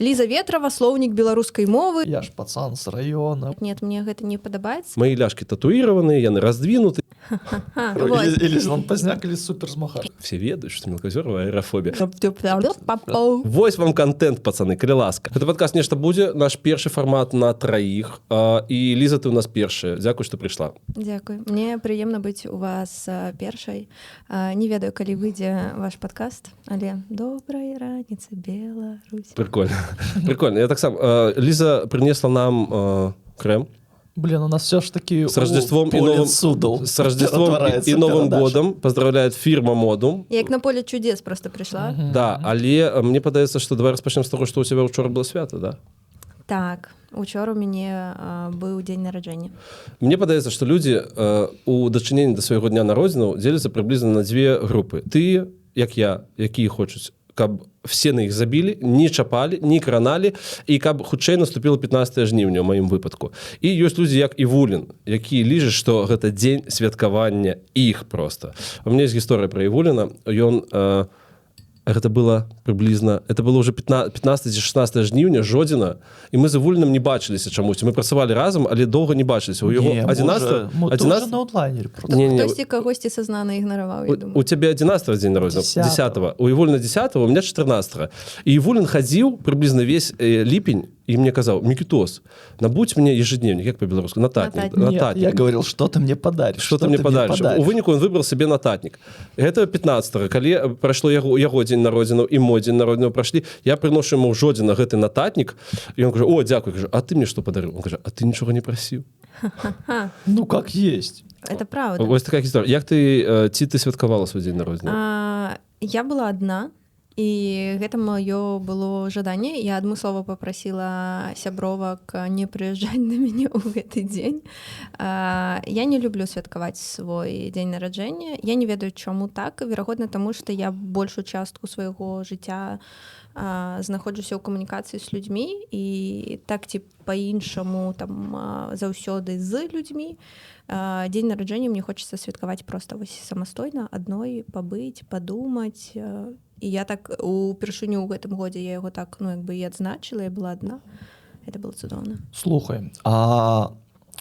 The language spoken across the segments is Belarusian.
Ліза Ветрова, слоўнік беларускай мовы. Я ж пацан с района. Нет, мне гэта не падабаецца. Мои ляжкі татуированные, яны раздвинуты. А, Или, вот. или Зенон Поздняк, или супер змахар. Все ведаюць, что Мелказёрова аэрафобія. Вось вам контент, пацаны, калі ласка. Гэта падкаст «Нешта будзе», наш першы фармат на траіх. І Ліза, ты у нас першая. Дзякуй, што прыйшла. Дзякуй. Мне прыемна быць у вас першай. Не ведаю, калі выйдзе ваш падкаст, але добрай раніцы, Беларусь. Прикольно. Прикольно. Я таксама. Ліза принесла нам крем. Блин, у нас все ж таки С Рождеством и новым судов. С Рождеством и Новым годом поздравляет фирма Модум. Я як на поле чудес просто прыйшла. Да, але мне падаецца, што давай распачнем з таго, што у тебя учора было свята, да? Так, учора у мяне быў дзень нараджэння. Мне падаецца, што людзі у дачыненні да свайго дня народзінаў дзеляцца прыблізна на дзве групы. Тыя, як я, якія хочуць, каб все на іх забілі, не чапалі, не краналі і каб хутчэй наступіла 15 жніўня ў маім выпадку. І ёсць людзі, як Івулін, які лічаць, што гэта дзень святкавання іх просто. У меня есть гісторыя пра Івуліна. Ён гэта было прыблізна, это было уже 15, 15 ці 16 жніўня, Жодзіна, і мы з Івуліным не бачыліся чамусьці. Мы працавалі разам, але доўга не бачыліся. У яго 11 11 на аутлайнере просто. Не, не, Хтосьці кагосьці сознанно ігнараваў, я думаю. У тебя 11 дзень народзінаў? 10-го. 10. У Івуліна 10, у меня 14. І Івулін хадзіў прыблізна весь ліпень і мне казаў: «Мікітос, набудь мне ежедневник», як по-беларуску, нататнік. Нататнік. Нет, Нататнік. я говорил, что ты мне подаришь. Что ты мне подаришь? У выніку он выбрал себе нататнік. Гэта 15, калі прайшло яго дзень народзінаў і мой дзень народзінаў прайшлі, я прыношу ему ў Жодзіна гэты нататнік, і он кажа: «О, дзякуй». Кажу: «А ты мне что подарил?» Он кажа: «А ты нічога не прасіў». Ну, как есть. Это правда. Вось такая гісторыя. Як ты, ці ты святкавала свой дзень народзінаў? Я была одна, і гэта маё было жаданне. Я адмыслова папрасіла сябровак не прыязджаць на мяне ў гэты дзень. Я не люблю святкаваць свой дзень нараджэння. Я не ведаю, чаму так. Верагодна, таму што я большую частку свайго жыцця знаходжуся ў камунікацыі з людзьмі і так ці па-іншаму там заўсёды з людзьмі. Дзень нараджэння мне хочется святкаваць просто вось самастойна, адной, пабыць, падумаць. І я так упершыню ў гэтым годзе я яго так, ну, як бы і адзначыла. Я была адна, это было цудоўна. Слухай, а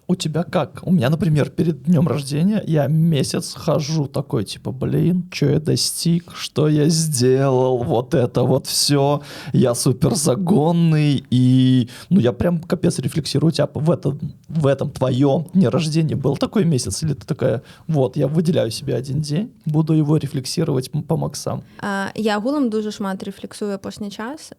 у тебя как? У меня, например, перед днем рождения я месяц хожу такой, типа, блин, что я достиг, что я сделал, вот это вот все, я супер загонный, и, ну, я прям капец рефлексирую. У тебя в этом твоем дне рождения был такой месяц, или ты такая: вот, я выделяю себе один день, буду его рефлексировать по максам? Я агулам дужа шмат рэфлексую апошні час,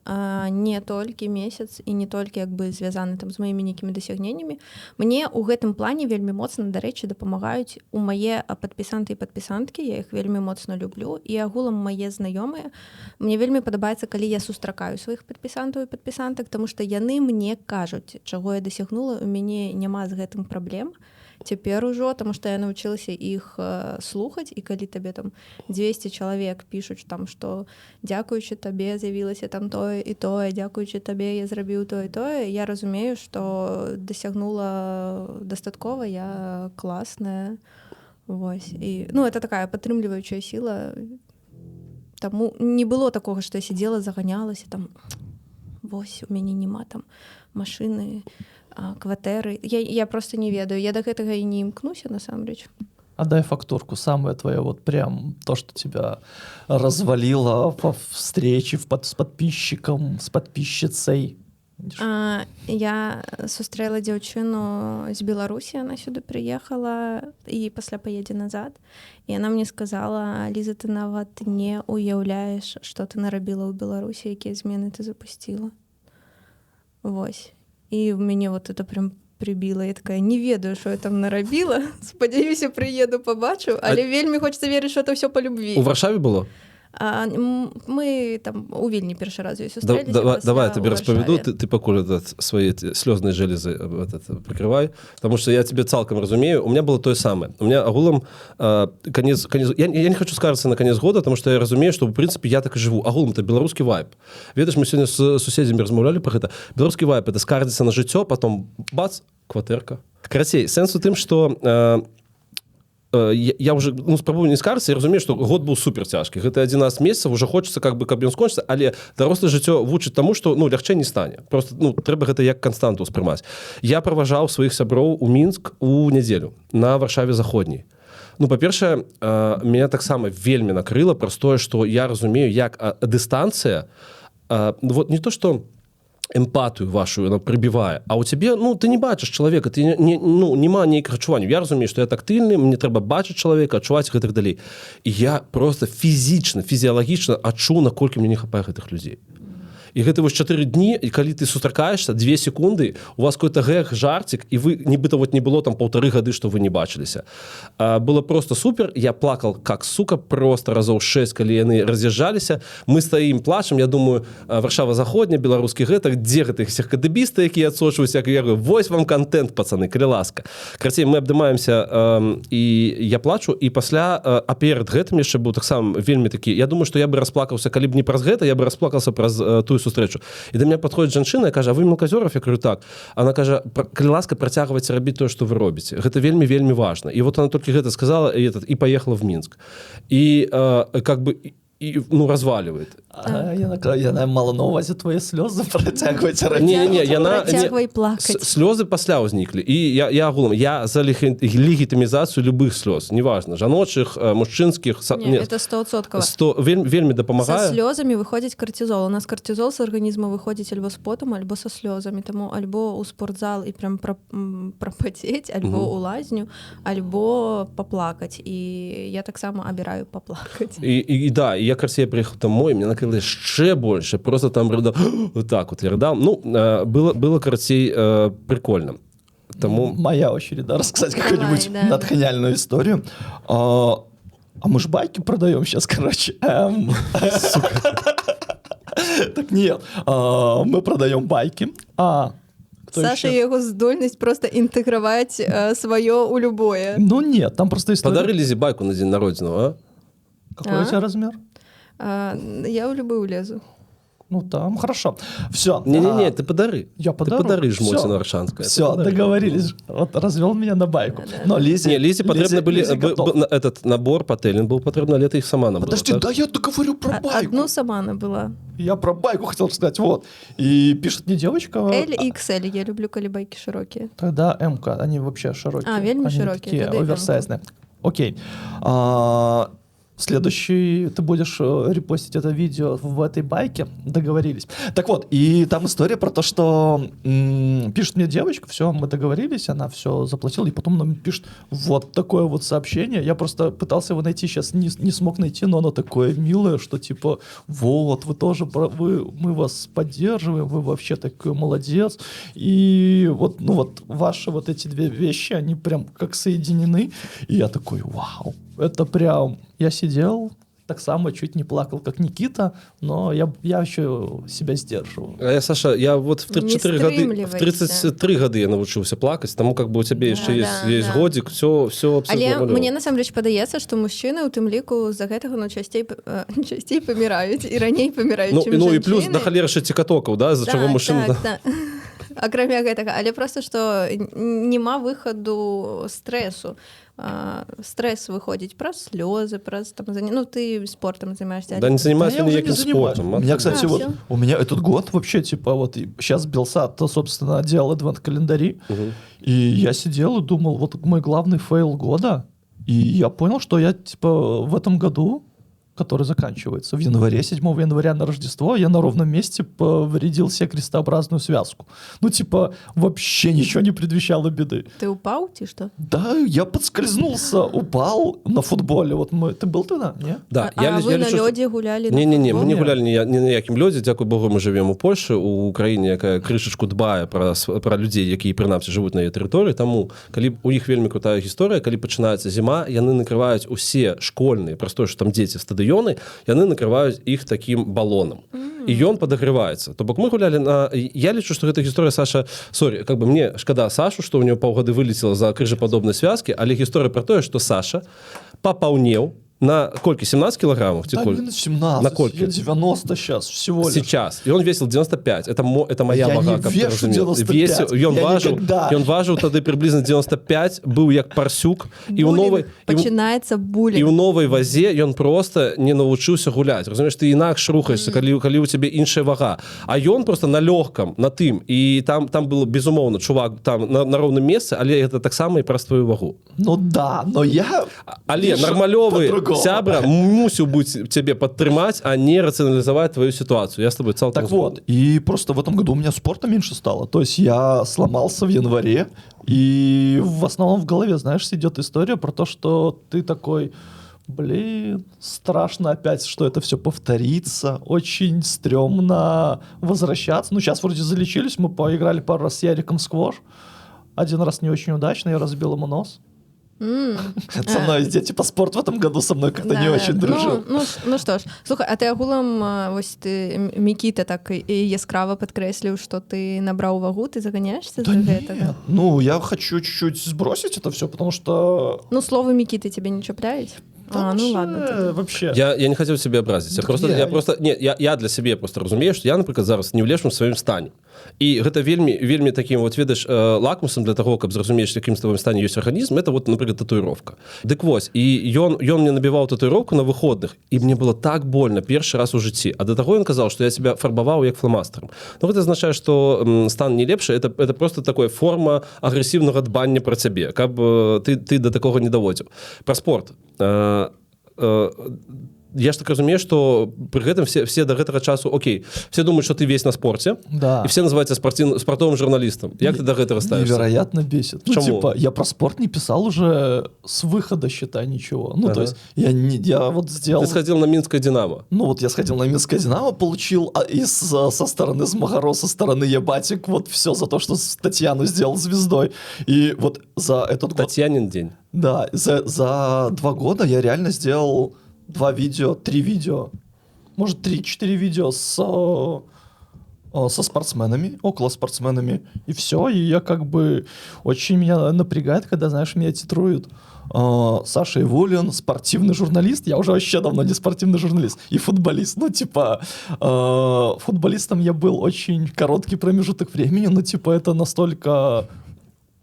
не толькі месяц і не толькі як бы звязаны там з маімі нейкімі дасягненнямі. Мне у гэтым плане вельмі моцна, дарэчы, дапамагаюць у мае падпісанты і падпісанткі. Я іх вельмі моцна люблю, і агулам мае знаёмыя. Мне вельмі падабаецца, калі я сустракаю сваіх падпісантаў і падпісантак, тому што яны мне кажуць, чаго я дасягнула. У мяне няма з гэтым праблем цяпер ужо, тому что я научилася іх слухаць. І калі табе там 200 чалавек пішуць там, что дзякуючы табе з'явілася там тое і тое, дзякуючы табе я зрабіў тое і тое, я разумею, что дасягнула дастаткова, я класная. Вось, і, ну, это такая падтрымліваючая сіла. Таму не было такога, что я сидела, заганялася там: вось у мяне няма там машины, кватэры. Я просто не ведаю, я до гэтага і не імкнуся насамрэч. Отдай фактурку, самое твое вот прям то, что тебя развалило по встрече с подписчиком, с подписчицей. Я сустрэла дзяўчыну з Беларусі, она сюды прыехала і пасля паедзе назад. І она мне сказала: «Ліза, ты нават не уяўляеш, што ты нарабіла ў Беларусі, якія змены ты запусціла». Вось. І ў мяне вот это прям прыбіла. Я такая: не ведаю, що я там нарабіла. Спадзяюся, прыеду, пабачу, але вельмі хочется верыць, что это все по любви. У Варшаве было? Мы там у Вільні першы раз ёй Да, сустрэліся, давай, пасля давай я тебе ў распавяду, Варшаве. ты пакуль этот, свои эти слезные железы этот, прикрывай, потому что я тебе цалкам разумею, у меня было тое самое. У меня агулам конец, я не хочу скаржыцца на конец года, потому что я разумею, что в принципе я так и живу. Агулам это беларускі вайб. Ведаеш, мы сегодня с суседзямі размаўлялі про гэта. Беларускі вайб — это скардзіцца на жыццё, потом бац, кватэрка. Карацей, сэнс у тым, что Я уже, ну, спрабую не скарыцца. Я разумею, что год быў супер цяжкі, гэта 11 месяцев, уже хочется, как бы, каб ён скончыцца, але дарослае жыццё вучыць таму, что, ну, лягчэй не стане, просто, ну, трэба гэта як канстанту успрымаць. Я праважаў сваіх сяброў у Мінск у нядзелю на Варшаве Заходняй. Ну, па-першае, меня таксама вельмі накрыла праз тое, что я разумею, як дыстанцыя, ну, вот не то что эмпатыю вашу она прыбівае, а у цябе, ну, ты не бачыш чалавека, ты не, ну, няма нейкіх адчуванняў. Я разумею, что я тактыльны, мне трэба бачыць чалавека, адчуваць, гэтых далей, і я просто фізічна, фізіялагічна адчуў, наколькі мне не хапае гэтых людзей. І гэта вось 4 дні, і калі ты сустракаешься 2 секунды, у вас какой-то гэг, жарцік, і вы нібыта вот не было там 1,5 гады, что вы не бачыліся. Было просто супер. Я плакал как сука, просто разоў 6, калі яны раз'язджаліся, мы стаім, плачам. Я думаю: Варшава Заходня, беларускі гэтак, дзе гэтых всех кадэбісты, якія адсочваюць, як я говорю, вось вам контент, пацаны, калі ласка. Карацей, мы абдымаемся, і я плачу. І пасля, а перад гэтым яшчэ быў таксама вельмі такі, я думаю, что я бы расплакаўся, калі б не праз гэта, я бы расплакался праз тую сустрэчу. І да меня подходит жанчына, кажа: «Вы Мелказёров?» Я говорю: «Так». Она кажа: «Калі ласка, працягвайце рабіць тое, что вы робіце, гэта вельмі, вельмі важно». І вот она только гэта сказала и этот, и поехала в Мінск, и как бы и, ну, разваливает. А, яна мала на увазе твои слёзы, працягваць. Не, яна Працягвай плакаць. Слёзы пасля ўзніклі, і я агулам, я за легітымізацыю любых слёз, неважно, жаночых, мужчынскіх. Не, это 100%. Сто, вельмі, вельмі Со дапамагае. слёзамі выходзіць кортизол. У нас кортизол з арганізма выходзіць альбо з потам, альбо со слёзамі. Таму альбо ў спортзал і прям прапацець, альбо у лазню, альбо паплакаць. І я таксама абіраю паплакаць. І да, і я, карацей, приехал домой, мне накрыло яшчэ больше, просто там рыдал, вот так вот я рыдал. Ну, было, карацей, прикольно. Таму Моя очередь, да, рассказать какую-нибудь Давай, да. натхняльную историю. А мы ж байки продаем сейчас, короче. Так нет, мы продаем байки. А кто Саша еще? і яго здольнасць просто інтэграваць сваё ў любое. Ну нет, там просто история. Подари Лизе байку на день народзінаў, а? Какой А? у тебя размер? А, я ў любы улезу. Ну там хорошо. Все. Не-не-не, ты подари. Я Ты подарю. подари, жмотина Всё. Аршанская. Ты Все, подари. договорились. Вот развел меня на байку. Но Лизе... Не, Лизе патрэбны былі Лизе готов. Этот набор патэлін был патрэбна, але ты их сама набыла. Подожди, так? да я договорю про байку. Одну сама набыла. Я про байку хотел сказать, вот. И пишет мне девочка. L и XL. Я люблю, калі байкі шырокія. Тогда М-ка, они вообще широкие. А, вельмі Они широкие, такие тогда и оверсайзные. Окей. Следующий ты будешь репостить это видео в этой байке. Договорились. Так вот, и там история про то, что пишет мне девочка, все, мы договорились, она все заплатила, и потом нам пишет вот такое вот сообщение. Я просто пытался его найти, сейчас не смог найти, но оно такое милое, что типа, вот, вы тоже, мы вас поддерживаем, вы вообще такой молодец. И вот, ну вот, ваши вот эти две вещи, они прям как соединены. И я такой: вау, это прям. Я сидел, так само чуть не плакал, как Никита, но я еще себя сдерживал. А я, Саша, я вот в Не 34 гады, в стрымлівайся. 33 гады я навучыўся плакаць, таму как бы у цябе яшчэ Да, есть, да, есть да. годик, все абсолютно Але нормально. мне насамрэч падаецца, што мужчыны у тым ліку з-за гэтага, ну, часцей паміраюць і раней паміраюць, Ну, чым ну і плюс жанчыны. да халеры яшчэ цікатокаў, да, з-за чаго мужчыны. Так. Акрамя гэтага, але просто што няма выхаду стрэсу. Стрэс выходзіць праз слёзы, праз там ну, ты спортом займаешься. Да не занимаюсь Да я уже не ніякім занимаюсь. спортом. У меня, кстати, А, вот всё. у меня этот год вообще, типа, вот сейчас Белсат, то, собственно, делал адвент-календари, и я сидел и думал, вот мой главный фейл года, и я понял, что я, типа, в этом году, который заканчивается в январе, 7 января на Рождество, я на ровном месте повредил себе крестообразную связку. Ну, типа, вообще ничего не предвещало беды. Ты упаў ці што? Да, я подскользнулся, упал на футболе. Вот мы... Ты был тогда? Не? Да, а, я, а вы я на лічу, што- лёдзе гулялі на Не-не-не, мы не Не. гулялі ні на якім лёдзе. Дзякуй Богу, мы жывем у Польшы, у краіне, якая крышачку дбае пра людзей, якія прынамсі жывуць на яе тэрыторыі. Таму калі б у іх вельмі крутая гісторыя, калі пачынаецца зіма, яны накрываюць усе школьныя, праз тое, што там дзеці, стадыёны, яны накрываюць іх такім балонам. І ён падагрываецца. То бок мы гулялі на, я лічу, што гэта гісторыя, Саша, сорі, как бы мне шкада Сашу, што ў него паўгады вылецела за крыжападобнай связкі, але гісторыя пра тое, што Саша папаўнеў На колькі, 17 килограммов? Да, не на 17. На колькі? Я 90 сейчас всего лишь. Сейчас. И он весил 95. Это моя Я вага, не каб ты вешу разумел. 95. Весил, ён Я важыў, никогда. ён важыў тады прыблізна 95, быў як парсюк. І ў Булінг. новай Пачынаецца і булінг. ў новай вазе ён просто не навучыўся гуляць. Разумееш, ты інакш рухаешься, калі у цябе іншая вага. А ён просто на лёгкам, на тым. І там было, безумоўна, чувак там на роўным месцы, але гэта таксама і праз твою вагу. Ну да, но я... Але вешу нармалёвы по-другому. сябра мусіў быць цябе падтрымаць, а не рацыяналізаваць твою сітуацыю. Я с тобой цалкам Так вот, и просто в этом году у меня спорта меньше стало. То есть я сломался в январе, и в основном в голове, знаешь, идет история про то, что ты такой, блин, страшно опять, что это все повторится, очень стрёмно возвращаться. Ну, сейчас вроде залечились, мы поиграли пару раз с Яриком в сквош. Один раз не очень удачно, я разбил ему нос. Со мной, типа, спорт в этом году со мной как-то не очень дружил. Ну што ж, слухай, а ты агулам, вось ты, Мікіта так і яскрава падкрэсліў, што ты набраў вагу, ты заганяешься Да за нет. гэтага? Ну, я хочу чуть-чуть сбросить это все, потому что... Ну, словы Мікіты цябе не чапляюць? Да А, ну вообще, ладно тогда. Вообще. Я не хотел себе образить. Я Так просто, не, я просто, не, я для сябе просто разумею, что я, напрыклад, зараз не ў лепшым сваім стане. І гэта вельмі, вельмі такім вот, ведаеш, лакмусам для таго, каб зразумець, якім з твоім стане ёсць арганізм, это вот, напрыклад, татуіровка. Дык вось, і ён мне набіваў татуіровку на выходных, і мне было так больно першы раз у жыцці. А да таго ён казаў, што я себя фарбаваў як фламастерам. Ну, гэта азначае, што стан не лепшы, это просто такая форма агрэсіўнага дбання пра цябе, каб ты да такога не даводзіў. Пра спорт. Я ж так разумею, что пры гэтым все до гэтага часу, окей, все думают, что ты весь на спорте, Да. и все называют тебя спортовым журналистом. Як ты до гэтага ставишься? Невероятно бесит. Ну, Чему? типа, я про спорт не писал уже с выхода, считай, ничего. Ну, то есть, я, не, я вот сделал... Ты сходил на Минское Динамо. Ну, вот я сходил на Минское Динамо, получил со стороны Змагаро, со стороны Ебатик, вот все за то, что Татьяну сделал звездой. И вот за этот год... Татьянин день. Да, за 2 года я реально сделал 2 видео, 3 видео, может, 3-4 видео со спортсменами, около спортсменами, и все, и я как бы... Очень меня напрягает, когда, знаешь, меня титруют. Саша Ивулин, спортивный журналист, я уже вообще давно не спортивный журналист, и футболист, ну, типа, футболистом я был очень короткий промежуток времени, но, типа, это настолько...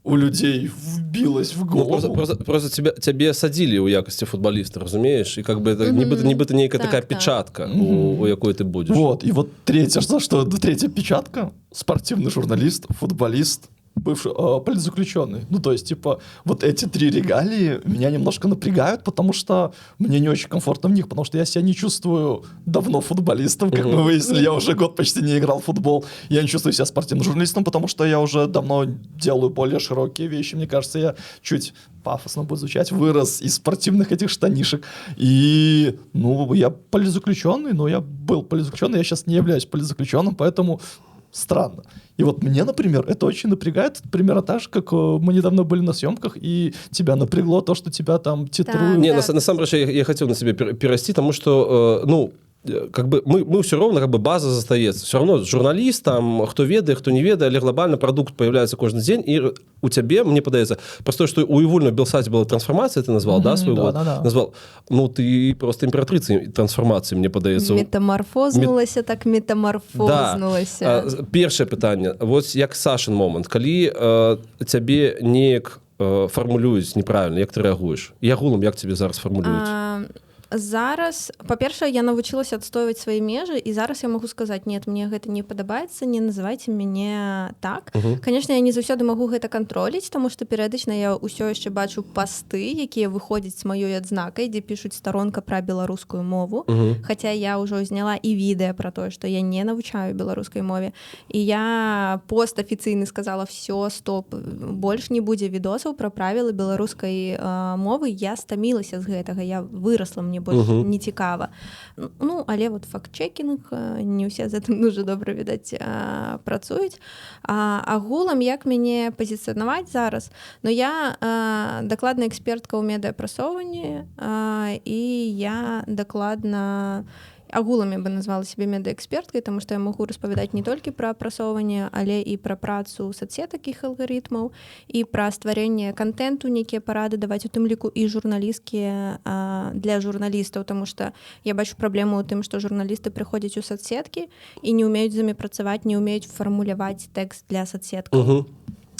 у людей вбилось в голову. Ну, просто тебе садили у якости футболиста, разумеешь? И как бы это нібыта нейкая такая печатка, у якой ты будешь. Вот, и вот третья, что третья печатка, спортивный журналист, футболист, бывший политзаключенный. Ну, то есть, типа, вот эти 3 регалии меня немножко напрягают, потому что мне не очень комфортно в них, потому что я себя не чувствую давно футболистом, как мы выяснили, я уже год почти не играл в футбол. Я не чувствую себя спортивным журналистом, потому что я уже давно делаю более широкие вещи. Мне кажется, я чуть пафосно будет звучать, вырос из спортивных этих штанишек. И, ну, я политзаключенный, но я был политзаключенный, я сейчас не являюсь политзаключенным, поэтому странно. И вот мне, например, это очень напрягает. Примерно так же, как мы недавно были на съемках, и тебя напрягло то, что тебя там титруют. Не, на самом деле, я хотел на себе перерасти, потому что, ну, как бы мы все равно, как бы база застаецца. Все равно журналист, там, хто ведае, хто не ведае, але глобально продукт появляется каждый день, и у тебя, мне падаецца, просто что у Ивулина в Белсате была трансформация, ты назвал, да, свой год? Да. Назвал. Ну, ты просто императрица трансформации, мне падаецца. Метаморфознулася, так метаморфознулася. Да. Першае пытанне, вот як Сашин момант, калі цябе неяк фармулююць неправильно, як ты рэагуеш? І агулам, як цябе зараз фармулююць? Зараз, па-першае, я навучылася адстойваць свае межы, і зараз я магу сказаць, нет, мне гэта не падабаецца, не называйце мяне так. Конечно, я не заўсёды магу гэта кантроліць, таму што перыядычна я ўсё яшчэ бачу пасты, якія выходзяць з маёй адзнакай, дзе пішуць старонка пра беларускую мову, хаця я ўжо зняла і відэа пра тое, што я не навучаю беларускай мове. І я пост афіцыйны сказала, всё, стоп, больш не будзе відосаў пра правілы беларускай мовы, я стамілася з гэтага, я вырасла, мне больш не цікава. Ну, але вот факт-чекінг, не ўсе з гэтым дуже добра, відаць, працуюць. Агулам, як мяне пазіцыянаваць зараз? Ну, я дакладна экспертка ў медыапрасоўванні, і я дакладна Агулам я бы назвала сябе медыаэксперткай, таму што я магу распавядаць не толькі пра прасоўванне, але і пра працу сацсетак, іх алгарытмаў, і пра стварэнне кантэнту, нейкія парады даваць, у тым ліку і журналісцкія, для журналістаў, таму што я бачу праблему ў тым, што журналісты прыходзяць у сацсеткі і не ўмеюць з імі працаваць, не ўмеюць фармуляваць тэкст для сацсеткаў.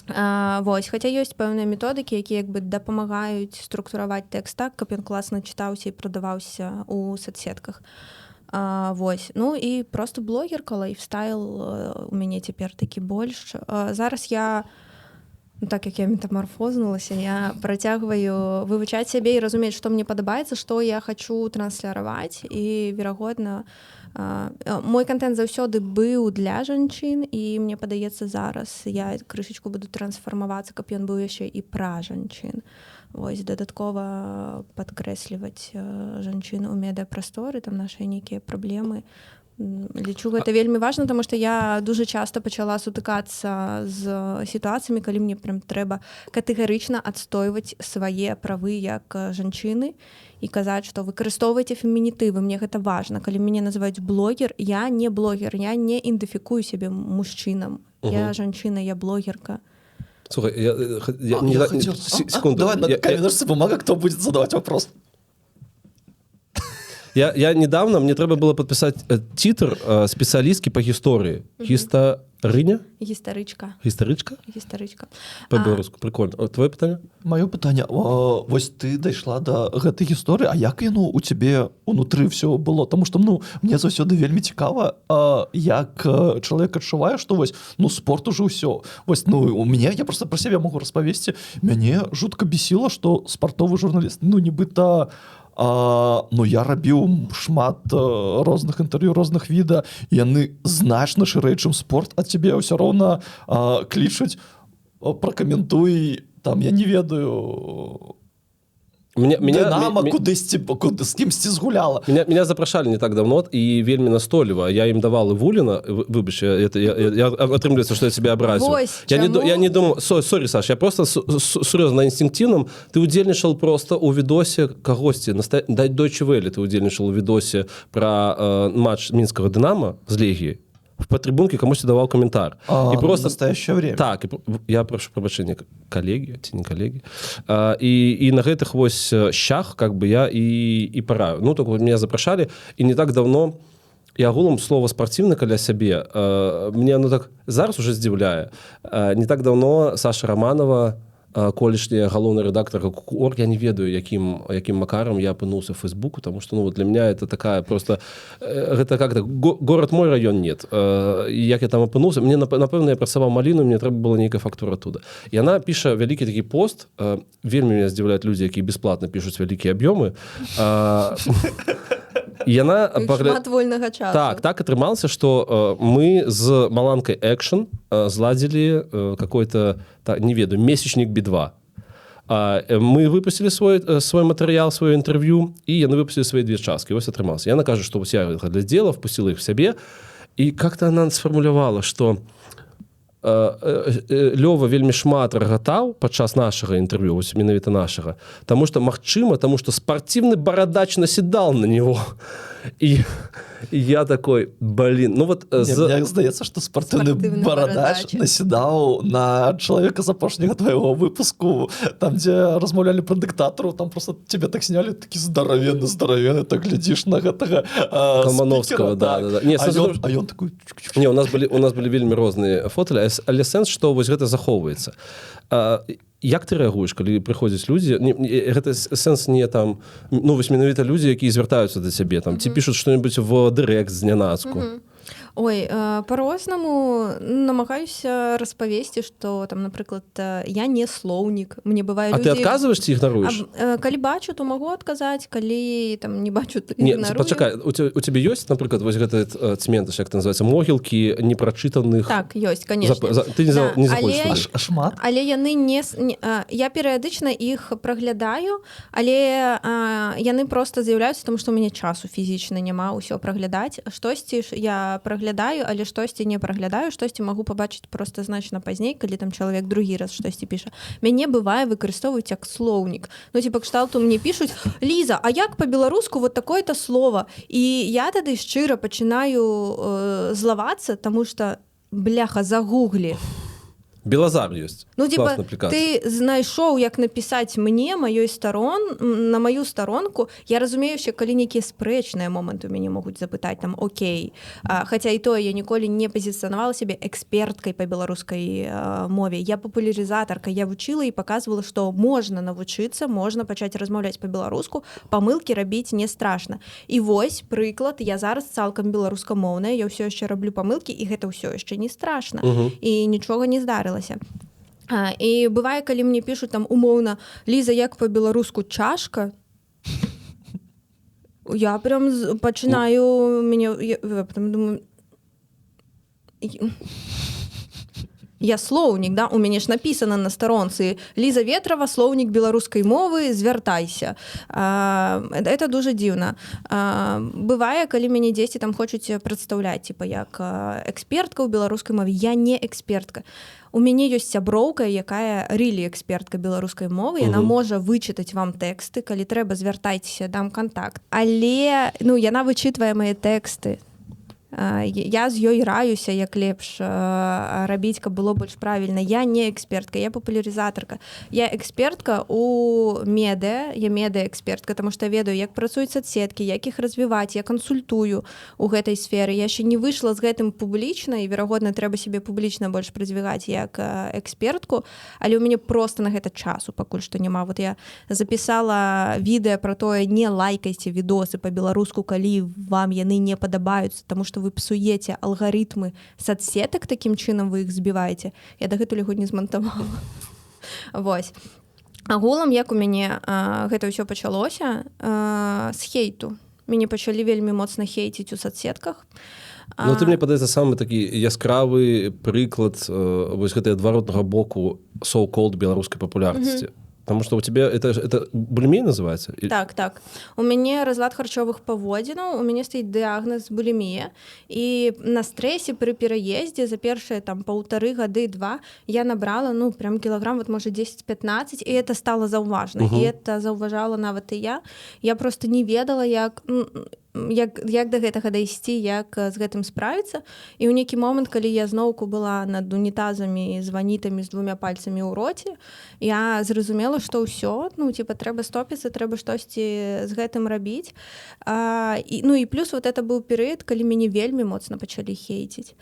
Вось, хаця ёсць пэўныя методыкі, якія як бы дапамагаюць структураваць тэкст так, каб ён класна чытаўся і прадаваўся у сацсетках. Вось, ну і просто блогерка, лайфстайл у мяне цяпер такі больш. Зараз я, ну, так як я метамарфознулася, я працягваю вывучаць сябе і разумець, што мне падабаецца, што я хачу трансляваць, і, верагодна, мой кантэнт заўсёды быў для жанчын, і мне падаецца, зараз я крышачку буду трансфармавацца, каб ён быў яшчэ і пра жанчын. Вось, дадаткова падкрэсліваць жанчын у медыапрасторы, там нашыя нейкія праблемы. Лічу, гэта вельмі важна, таму што я дужа часта пачала сутыкацца з сітуацыямі, калі мне прям трэба катэгарычна адстойваць свае правы як жанчыны і казаць, што выкарыстоўвайце фемінітывы, мне гэта важна. Калі мяне называюць блогер, я не блогер, я не ідэнтыфікую сябе мужчынам. Я жанчына, я блогерка. Слухай, я А, не, я не, хотел- секунду. Давай на камень, ножницы, бумага, кто будет задавать вопрос. Я недавно, мне трэба было падпісаць тытр спецыялісткі па гісторыі. Гістарыня? Гістарычка. Гістарычка? Гістарычка. Па-беларуску, прикольно. О, твоё пытанне? Маё пытанне: вось ты дайшла да гэтай гісторыі, а як яно у цябе унутры все было? Таму што, ну, мне заўсёды вельмі цікава, як чалавек адчувае, што вось, ну, спорт ужо ўсё. Вось, ну, у мяне, я просто пра сябе могу распавесці, мяне жутка бесіла, што спартовы журналіст, ну, нібыта, ну, я рабіў шмат розных інтэрв'ю, розных віда, яны значна шырэй, чым спорт, а цябе ўсё роўна клічуць: «Пракаментуй там, я не ведаю, Меня, Дынама кудысьці, куды з кімсьці згуляла». Меня запрашалі не так давно і вельмі настойліва. Я ім давал Івуліна. Выбач, это, я атрымліваецца, што я тебя абразіў. Вось Я не, чаму- я не думаю, сорі, Саш, я просто сур'ёзна, на інстинктивном ты удзельнічал просто у відосе кагосьці, дать Deutsche Welle, ты удзельнічал у відосе про матч мінскага Дынама з Легіяй. В падтрыбункі камусьці даваў каментар. А, І просто Настоящее время. Так, і я прошу прабачэння, калегі ці не калегі. І на гэтых вось щах как бы я і параю. Ну, так вот, меня запрашалі, і не так давно і агулам слова спартыўны каля сябе мне оно так зараз уже здзіўляе. Не так давно Саша Романова, колішняя галоўны рэдактар Орг, я не ведаю, якім макарам я апынуўся в фейсбуку, тому что, ну, вот для меня это такая просто гэта как так, город мой, район нет. Як я там апынуўся, мне напэўна, я працаваў маліну, мне трэба было нейкая фактура оттуда, і она піша вялікі такі пост. Вельмі меня здзіўляюць людзі, якія бесплатно пішуць вялікія аб'ёмы. Яна Іх шмат вольнага часу. Так атрымалася, что мы з Маланкай Экшн зладзілі какой-то та, не ведаю, месячник Би-2. Мы выпустили свой матэрыял, свое інтэрв'ю, і яны выпустили свои две часткі. Вось атрымалася. Яна кажа, что вось я глядзела, впустила их в сябе, і как-то она сфармулявала, что Лёва вельмі шмат рагатаў падчас нашага інтэрв'ю, вось менавіта нашага, таму что, магчыма, таму что спартыўны барадач наседал на него. І я такой: блин, ну вот Не, мне здаецца, што спартыўны Спартыўны барадач барадач. наседаў на чалавека з апошняга твайго выпуску, там, дзе размаўлялі пра дыктатару, там просто тебе так снялі, такі здаравенны, здаравенны, так глядзіш на гэтага Калмановского, спікера, да, так. да. Не, а сэнс у ён, том, а ён такой Не, у нас былі вельмі розныя фоталі, але сэнс, што вось гэта захоўваецца. Як ты рэагуеш, калі прыходзяць людзі, не, гэта сэнс не там, ну вось менавіта людзі, якія звяртаюцца да цябе там ці пішуць что-нибудь в дырэкт знянацку? Ой, по-рознаму, намагаюся распавесці, што там, напрыклад, я не слоўнік, мне бывае А ты людзі- адказваеш ці ігнаруеш? Калі бачу, то магу адказаць, калі там не бачу, то Не, ігнарую. пачакай, у цябе ёсць, напрыклад, вось гэты цменташ, як это называется, могілкі непрачытаных? Так, ёсць, конечно. Ты не, Да, не заходзіш але- туды? Шмат. Але яны не, не, я перыядычна іх праглядаю, але яны просто з'яўляюцца, тому што у мяне часу фізічна няма ўсё праглядаць. Штосьці ж я праглядаю. праглядаю, але штосьці не праглядаю, штосьці магу пабачыць просто значна пазней, калі там чалавек другі раз штосьці піша. Мяне бывае выкарыстоўваюць як слоўнік. Ну, типа, кшталту мне пішуць: «Ліза, а як по-беларуску вот такое-то слово?» І я тады шчыра пачынаю злавацца, таму что, бляха, загуглі. Белазар ёсць. Ну, типа, Классная аплікацыя. ты знайшоў, як напісаць мне маёй старон на маю старонку. Я разумею, що калі нейкія спрэчныя моманты у мяне могуць запытаць там, окей, хаця і тое, я ніколі не пазіцыянавала сябе эксперткай по беларускай мове. Я папулярызатарка, я вучыла і показывала, што можна навучыцца, можна пачаць размаўляць по-беларуску, памылкі рабіць не страшна. І вось прыклад: я зараз цалкам беларускамоўная, я ўсё яшчэ раблю памылкі, і гэта ўсё яшчэ не страшна і нічога не здарылася. І бывае, калі мне пішуць там умоўна: «Ліза, як по-беларуску чашка?» Я прям пачынаю, мяне я потом думаю: Я слоўнік, да? У мяне ж написано на старонцы: Ліза Ветрова, слоўнік беларускай мовы, звяртайся». Это дуже дзіўна. Бывае, калі мяне дзесьці там хочуць прадстаўляць, типа, як экспертка ў беларускай мове. Я не экспертка. У мяне ёсць сяброўка, якая really экспертка беларускай мовы, яна можа вычытаць вам тэксты, калі трэба, звяртайцеся, дам кантакт. Але, ну, яна вычытвае мае тэксты. Я з ёй раюся, як лепш рабіць, каб было больш правільна. Я не экспертка, я папулярызатарка. Я экспертка у медыа, я медыа экспертка, потому что ведаю, як працуюць соцсеткі, як іх развіваць, я кансультую у гэтай сферы. Я яшчэ не выйшла з гэтым публічна, і, верагодна, трэба сябе публічна больш прадвігаць як экспертку, але ў мяне просто на гэта часу пакуль што няма. Вот я запісала відэа про тое: не лайкайце відосы по-беларуску, калі вам яны не падабаюцца, тому что вы псуеце алгарытмы соцсетак, такім чынам вы іх збіваеце. Я дагэтуль яго не змантавала. Вось. Агулам, як у мяне гэта ўсё пачалося? З хейту. Мяне пачалі вельмі моцна хейціць у соцсетках. Ну, ты, мне падаецца, самы такі яскравы прыклад вось гэтай адваротнага боку so-called беларускай папулярнасці. Потому что у тебя это булимия называется? Так. У мяне разлад харчовых паводзінаў, у мяне стаіць дыягназ булімія. І на стрэсе пры пераездзе за першыя там паўтары гады, два, я набрала, ну, прям кілаграм, вот, можа, 10-15, і это стало заўважна. І это заўважала нават і я. Я просто не ведала, як да гэтага дайсці, як з гэтым справіцца. І ў нейкі момант, калі я зноўку была над унітазамі з ванітамі, з двумя пальцамі ў роце, я зразумела, што ўсё, ну, типа, трэба стопіцца, трэба штосьці з гэтым рабіць. І, ну, і плюс вот это быў перыяд, калі мяне вельмі моцна пачалі хейціць.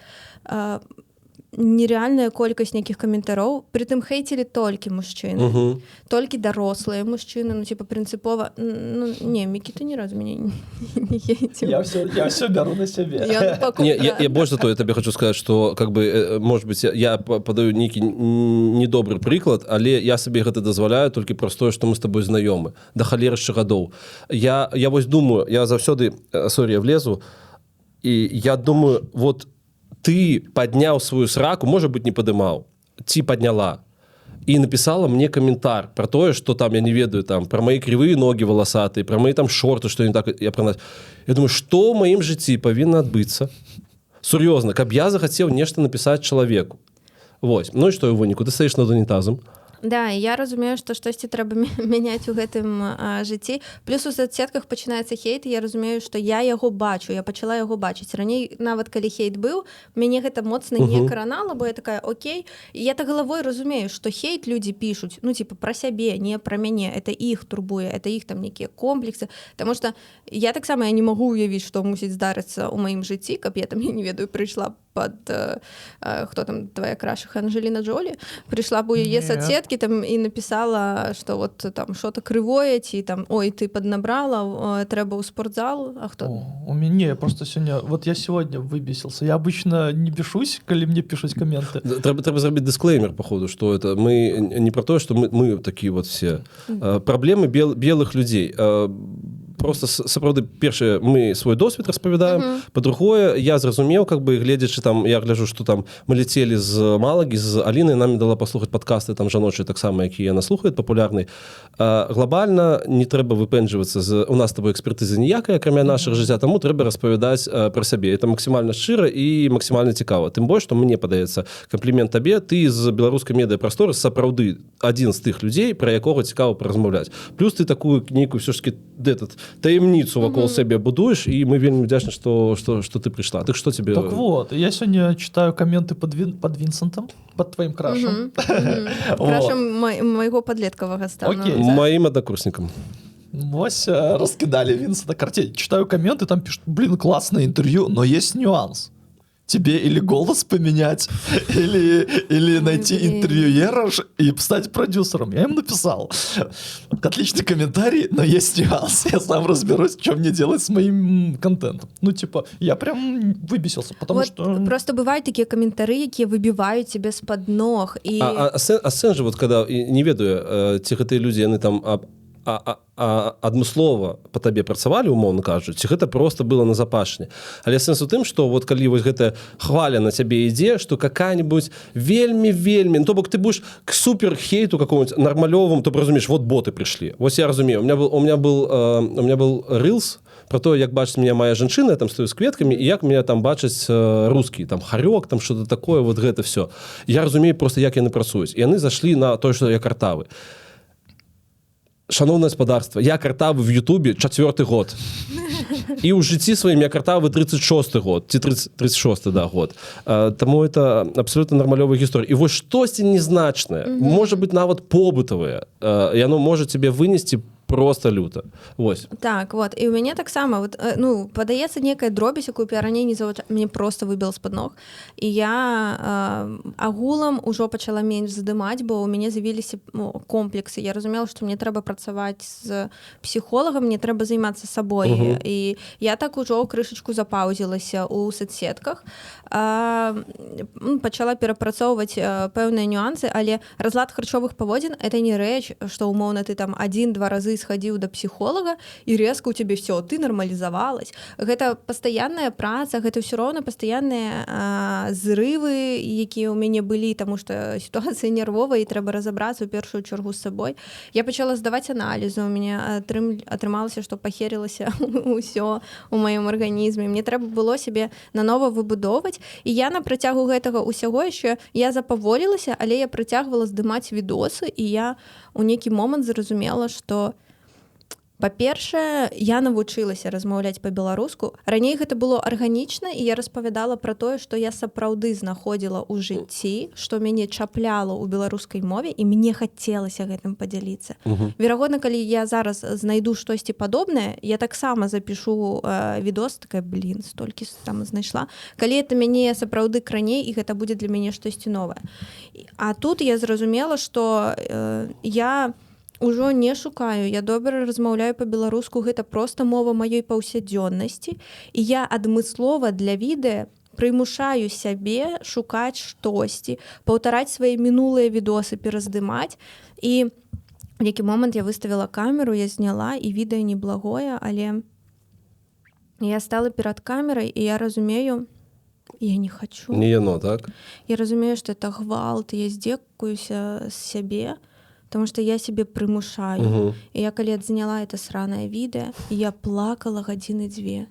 Нереальная колькасць нейкіх каментароў, прытым хейцілі толькі мужчыны, толькі дарослыя мужчыны, ну, типа, прынцыпова. Ну, не, Мікіта ні разу мяне не хейціў. Я все беру на себе. Ён пакуль- Не, я больш за то, я табе хочу сказать, что, как бы, может быть, я падаю нейкі недобры прыклад, але я сабе гэта дазваляю толькі праз тое, што мы с тобой знаёмы да халерышча гадоў. Я вось думаю, я заўсёды, сорі, я влезу, і я думаю, вот ты падняў сваю сраку, может быть, не падымаў, ці падняла, и написала мне комментар про тое, что там, я не ведаю, там, про мои кривые ноги волосатые, про мои там шорты, что не так, я про нас. Я думаю, что ў маім жыцці павінна адбыцца сур'ёзна, каб я захацеў нешта напісаць чалавеку? Вось. Ну і што ў выніку? Ты стаіш над унітазам. Да, і я разумею, што штосьці трэба мяняць у гэтым жыцці. Плюс у соцсетках пачынаецца хейт, і я разумею, што я яго бачу, я пачала яго бачыць. Раней, нават калі хейт быў, мяне гэта моцна не кранала, бо я такая: «Окей». І я так галавой разумею, што хейт людзі пішуць, ну, типа, пра сябе, не пра мяне, это іх турбуе, это іх там нейкія комплексы. Таму што я таксама, я не магу уявіць, што мусіць здарыцца ў маім жыцці, каб я там, я не ведаю, прыйшла под хто там твоя крашыха, Анжеліна Джолі, прыйшла б у яе Нет. соцсеткі там і написала, что вот там что-то крывое, ці там: «Ой, ты поднабрала, трэба ў спортзал». А хто? О, у меня не, я просто сегодня, вот я сегодня выбесился. Я обычно не бешусь, коли мне пишут комменты. Трэба зрабіць дысклеймер, походу, что это мы не про то, что мы такие вот все. Проблемы белых людей. Просто сапраўды, першае, мы свой досвед распавядаем. Па-другое, я зразумеў, как бы, гледзячы там, я гляжу, что там мы летели з Малагі з Алінай, нам дала паслухаць падкасты там жаночыя таксама, якія яна слухает, папулярны. Глобальна не трэба выпэнджвацца з у нас с тобой экспертызы ніякая, акрамя нашых жыцця, таму трэба распавядаць пра сябе. Это максімальна шчыра і максімальна цікава. Тым больш, што мне падаецца, камплімент табе: ты з беларускай медыяпрасторы сапраўды адзін з тых людзей, пра якога цікава паразмаўляць. Плюс ты такую нейкую все ж таки этот таемніцу вакол сябе будуеш, і мы вельмі вдзячны, что ты прыйшла. Так что тебе? Так вот, я сегодня читаю комменты под Винсентом, под твоим крашем. Мгм. Крашам майго падлеткавага стану. Окей. Маім аднакурснікам. Вось раскидали Винсента Картей. Читаю комменты, там пишут: «Блин, классное интервью, но есть нюанс. Тебе или голос поменять, или найти Блин. интервьюера и стать продюсером». Я им написал: «Отличный комментарий, но есть нюанс. Я сам разберусь, что мне делать с моим контентом». Ну, типа, я прям выбесился, потому Вот что просто бываюць такія каментары, якія выбіваюць цябе з-пад ног і А сэнс же вот когда і не ведаю, ці гэтыя людзі, яны там адмыслова по табе працавалі, умоўна кажучы, ці гэта просто было на запашне. Але сэнс у тым, что вот калі вось гэтая хваля на цябе ідзе, что какая-нибудь вельмі, вельмі, ну, то бок ты будешь к супер хейту какому-нибудь нармалёвым, то разумееш, вот боты прыйшлі. Вось я разумею, у меня был рилс про то, як бачыць меня моя жанчына, я там стою з кветкамі, і як меня там бачыць русский там хорек, там что-то такое. Вот гэта все я разумею просто, як яны працуюць, і яны зайшлі на то, что я картавы. Шаноўнае спадарства, я картавы в Ютубе чацвёрты год, і ў жыцці сваім я картавы 36 год ці 30, 36, да, год. Таму это абсолютно нармалёвая гісторыя. І вось штосьці незначнае, может быть, нават побытавае, яно можа тебе вынесці просто люто. Вось. Так вот, і у мяне таксама вот, ну, падаецца, некая дробязь, якую б я раней не завуча, мне просто выбіла з-пад ног, і я агулам ужо пачала менш здымаць, бо у мяне з'явіліся, ну, комплексы. Я разумела, што мне трэба працаваць з псіхолагам, мне трэба займацца сабой. І я так ужо крышачку запаўзілася ў соцсетках, пачала перапрацоўваць пэўныя нюансы. Але разлад харчовых паводзін — это не рэч, што умоўна ты там один-два разы схадзіў да псіхолага, і резко у тебе все, ты нармалізавалась. Гэта пастаянная праца, гэта ўсё роўна пастаянныя зрывы, якія ў мяне былі, таму что сітуацыя нервовая і трэба разабрацца ў першую чаргу з сабой. Я пачала здаваць аналізы, у мяне атрымалася, што пахерылася ўсё у маім арганізме, мне трэба было сябе нанова выбудоўваць. І я на працягу гэтага ўсяго яшчэ я запаволілася, але я працягвала здымаць відосы, і я у нейкі момант зразумела, что, па-першае, я навучылася размаўляць па-беларуску. Раней гэта было арганічна, і я распавядала пра тое, што я сапраўды знаходзіла ў жыцці, што мяне чапляла ў беларускай мове, і мне хацелася гэтым падзяліцца. Верагодна, калі я зараз знайду штосьці падобнае, я таксама запишу відос, такая: «Блин, столькі там знайшла», калі это мяне сапраўды краней і гэта будзе для мяне штосьці новае. А тут я зразумела, што я ўжо не шукаю, я добра размаўляю па-беларуску, гэта просто мова маёй паўсядзённасці, і я адмыслова для відэа прымушаю сябе шукаць штосьці, паўтараць свае мінулыя відосы, пераздымаць. І в нейкі момант я выставіла камеру, я зняла, і відэа неблагое, але я стала перад камерай, і я разумею, я не хочу. Не яно, так. Я разумею, что это гвалт, я здзекуюся з сябе, потому что я себе прымушаю. І я калі адзняла это сраное відэа, я плакала гадзіны дзве.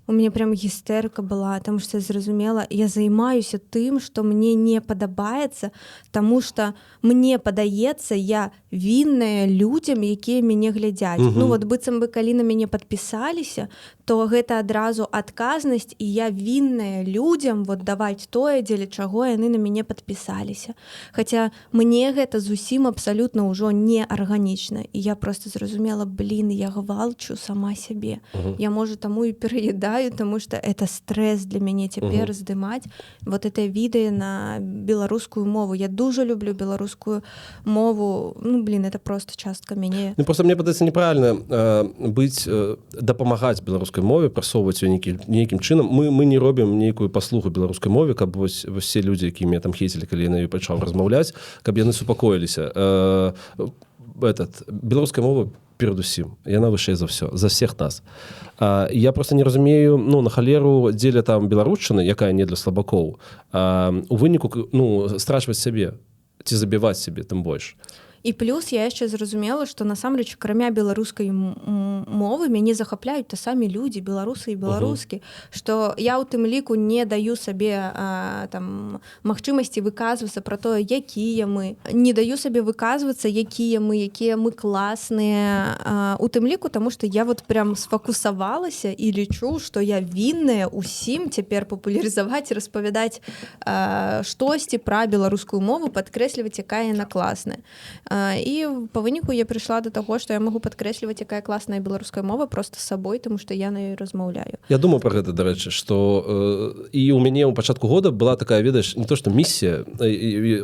У меня прям гістэрыка была, потому что я зразумела: я займаюся тым, что мне не падабаецца, тому что мне падаецца, я вінная людзям, якія мяне глядзяць. Ну вот быццам бы калі на мяне падпісаліся, то гэта адразу адказнасць, і я вінная людзям вот даваць тое, дзеля чаго яны на мяне падпісаліся. Хаця мне гэта зусім абсалютна ўжо не арганічна, і я просто зразумела: блин, я гвалчу сама сябе. Я, можа, таму і пераедаю, тому что это стресс для мяне цяпер здымаць вот это відэа на беларускую мову. Я дужа люблю беларускую мову, ну блин, это просто частка мяне. Ну, просто мне падаецца неправильно быць дапамагаць беларускай мове, прасоўваць ее нейкім чынам. Мы не робім нейкую паслугу беларускай мове, каб вось все людзі, які меня там хейцілі, калі я на ёй пачаў размаўляць, каб яны супакоіліся. Этот, беларуская мова Перадусім яна вышэй за ўсё, за всех нас. Я просто не разумею, ну, на халеру дзеля там беларушчыны, якая не для слабакоў, у выніку ну, страчваць сябе ці забіваць сябе тым больш. І плюс я яшчэ зразумела, што насамрэч, акрамя беларускай мовы, мяне захапляюць та самі людзі, беларусы і беларускі, што я ў тым ліку не даю сабе там магчымасці выказвацца пра тое, якія мы, не даю сабе выказвацца, якія мы класныя, у тым ліку таму, што я вот прям сфакусавалася і лічу, што я вінная усім цяпер папулярызаваць, распавядаць штосьці пра беларускую мову, падкрэсліваць, якая яна класная. І па выніку я прыйшла до таго, што я магу падкрэсліваць, якая класная беларуская мова, просто сабой, тому што я на ёй размаўляю. Я думаю про гэта, дарэчы, что і у мяне ў пачатку года была такая, ведаеш, не то что миссия,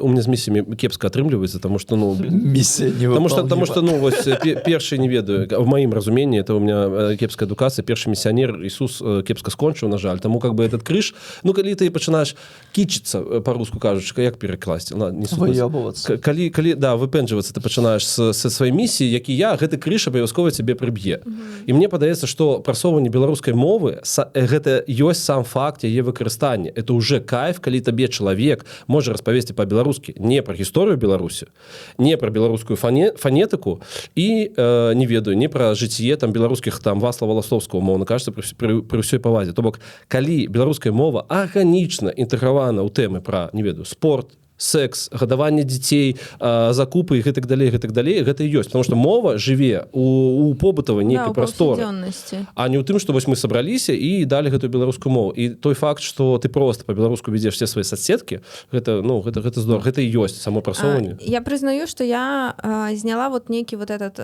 у меня з місіямі кепска атрымліваецца, тому что, ну, Миссия потому что невыполнима. Ну, вось, першы, не ведаю, в маім разуменні, это у меня кепская адукацыя, першы місіянер Ісус кепска скончыў, на жаль. Таму как бы этот крыж, ну, калі ты пачынаеш кічыцца, по-руску кажучы, як перакласці? Ладно, не суть. Выёбываться. Калі, да, выпенджвацца ты пачынаеш са сваёй місіі, які я гэты крыж абавязкова цябе прыб'е. І мне падаецца, што прасоўванне беларускай мовы гэта ёсць сам факт яе выкарыстання, это уже кайф, калі табе чалавек можа распавесці по-беларускі не пра гісторыю Беларусі, не пра беларускую фанетыку і не ведаю, не пра жыццё там беларускіх там Васлава Ластоўскага, умоўна кажучы, пры ўсёй павазе. То бок калі беларуская мова арганічна інтэгравана ў тэмы пра, не ведаю, спорт, секс, гадаванне дзяцей, закупы і гэтак далей, гэтак далей, гэта і ёсць, потому что мова жыве у побытавай нейкай Да, у прасторы, паўсядзённасці. а не ў тым, што вось мы сабраліся і далі гэтую беларускую мову. І той факт, что ты просто по-беларуску ведзеш все свои соцсеткі, гэта, ну, гэта здорово, гэта і ёсць само прасоўванне. Я признаю, что я зняла вот некий вот этот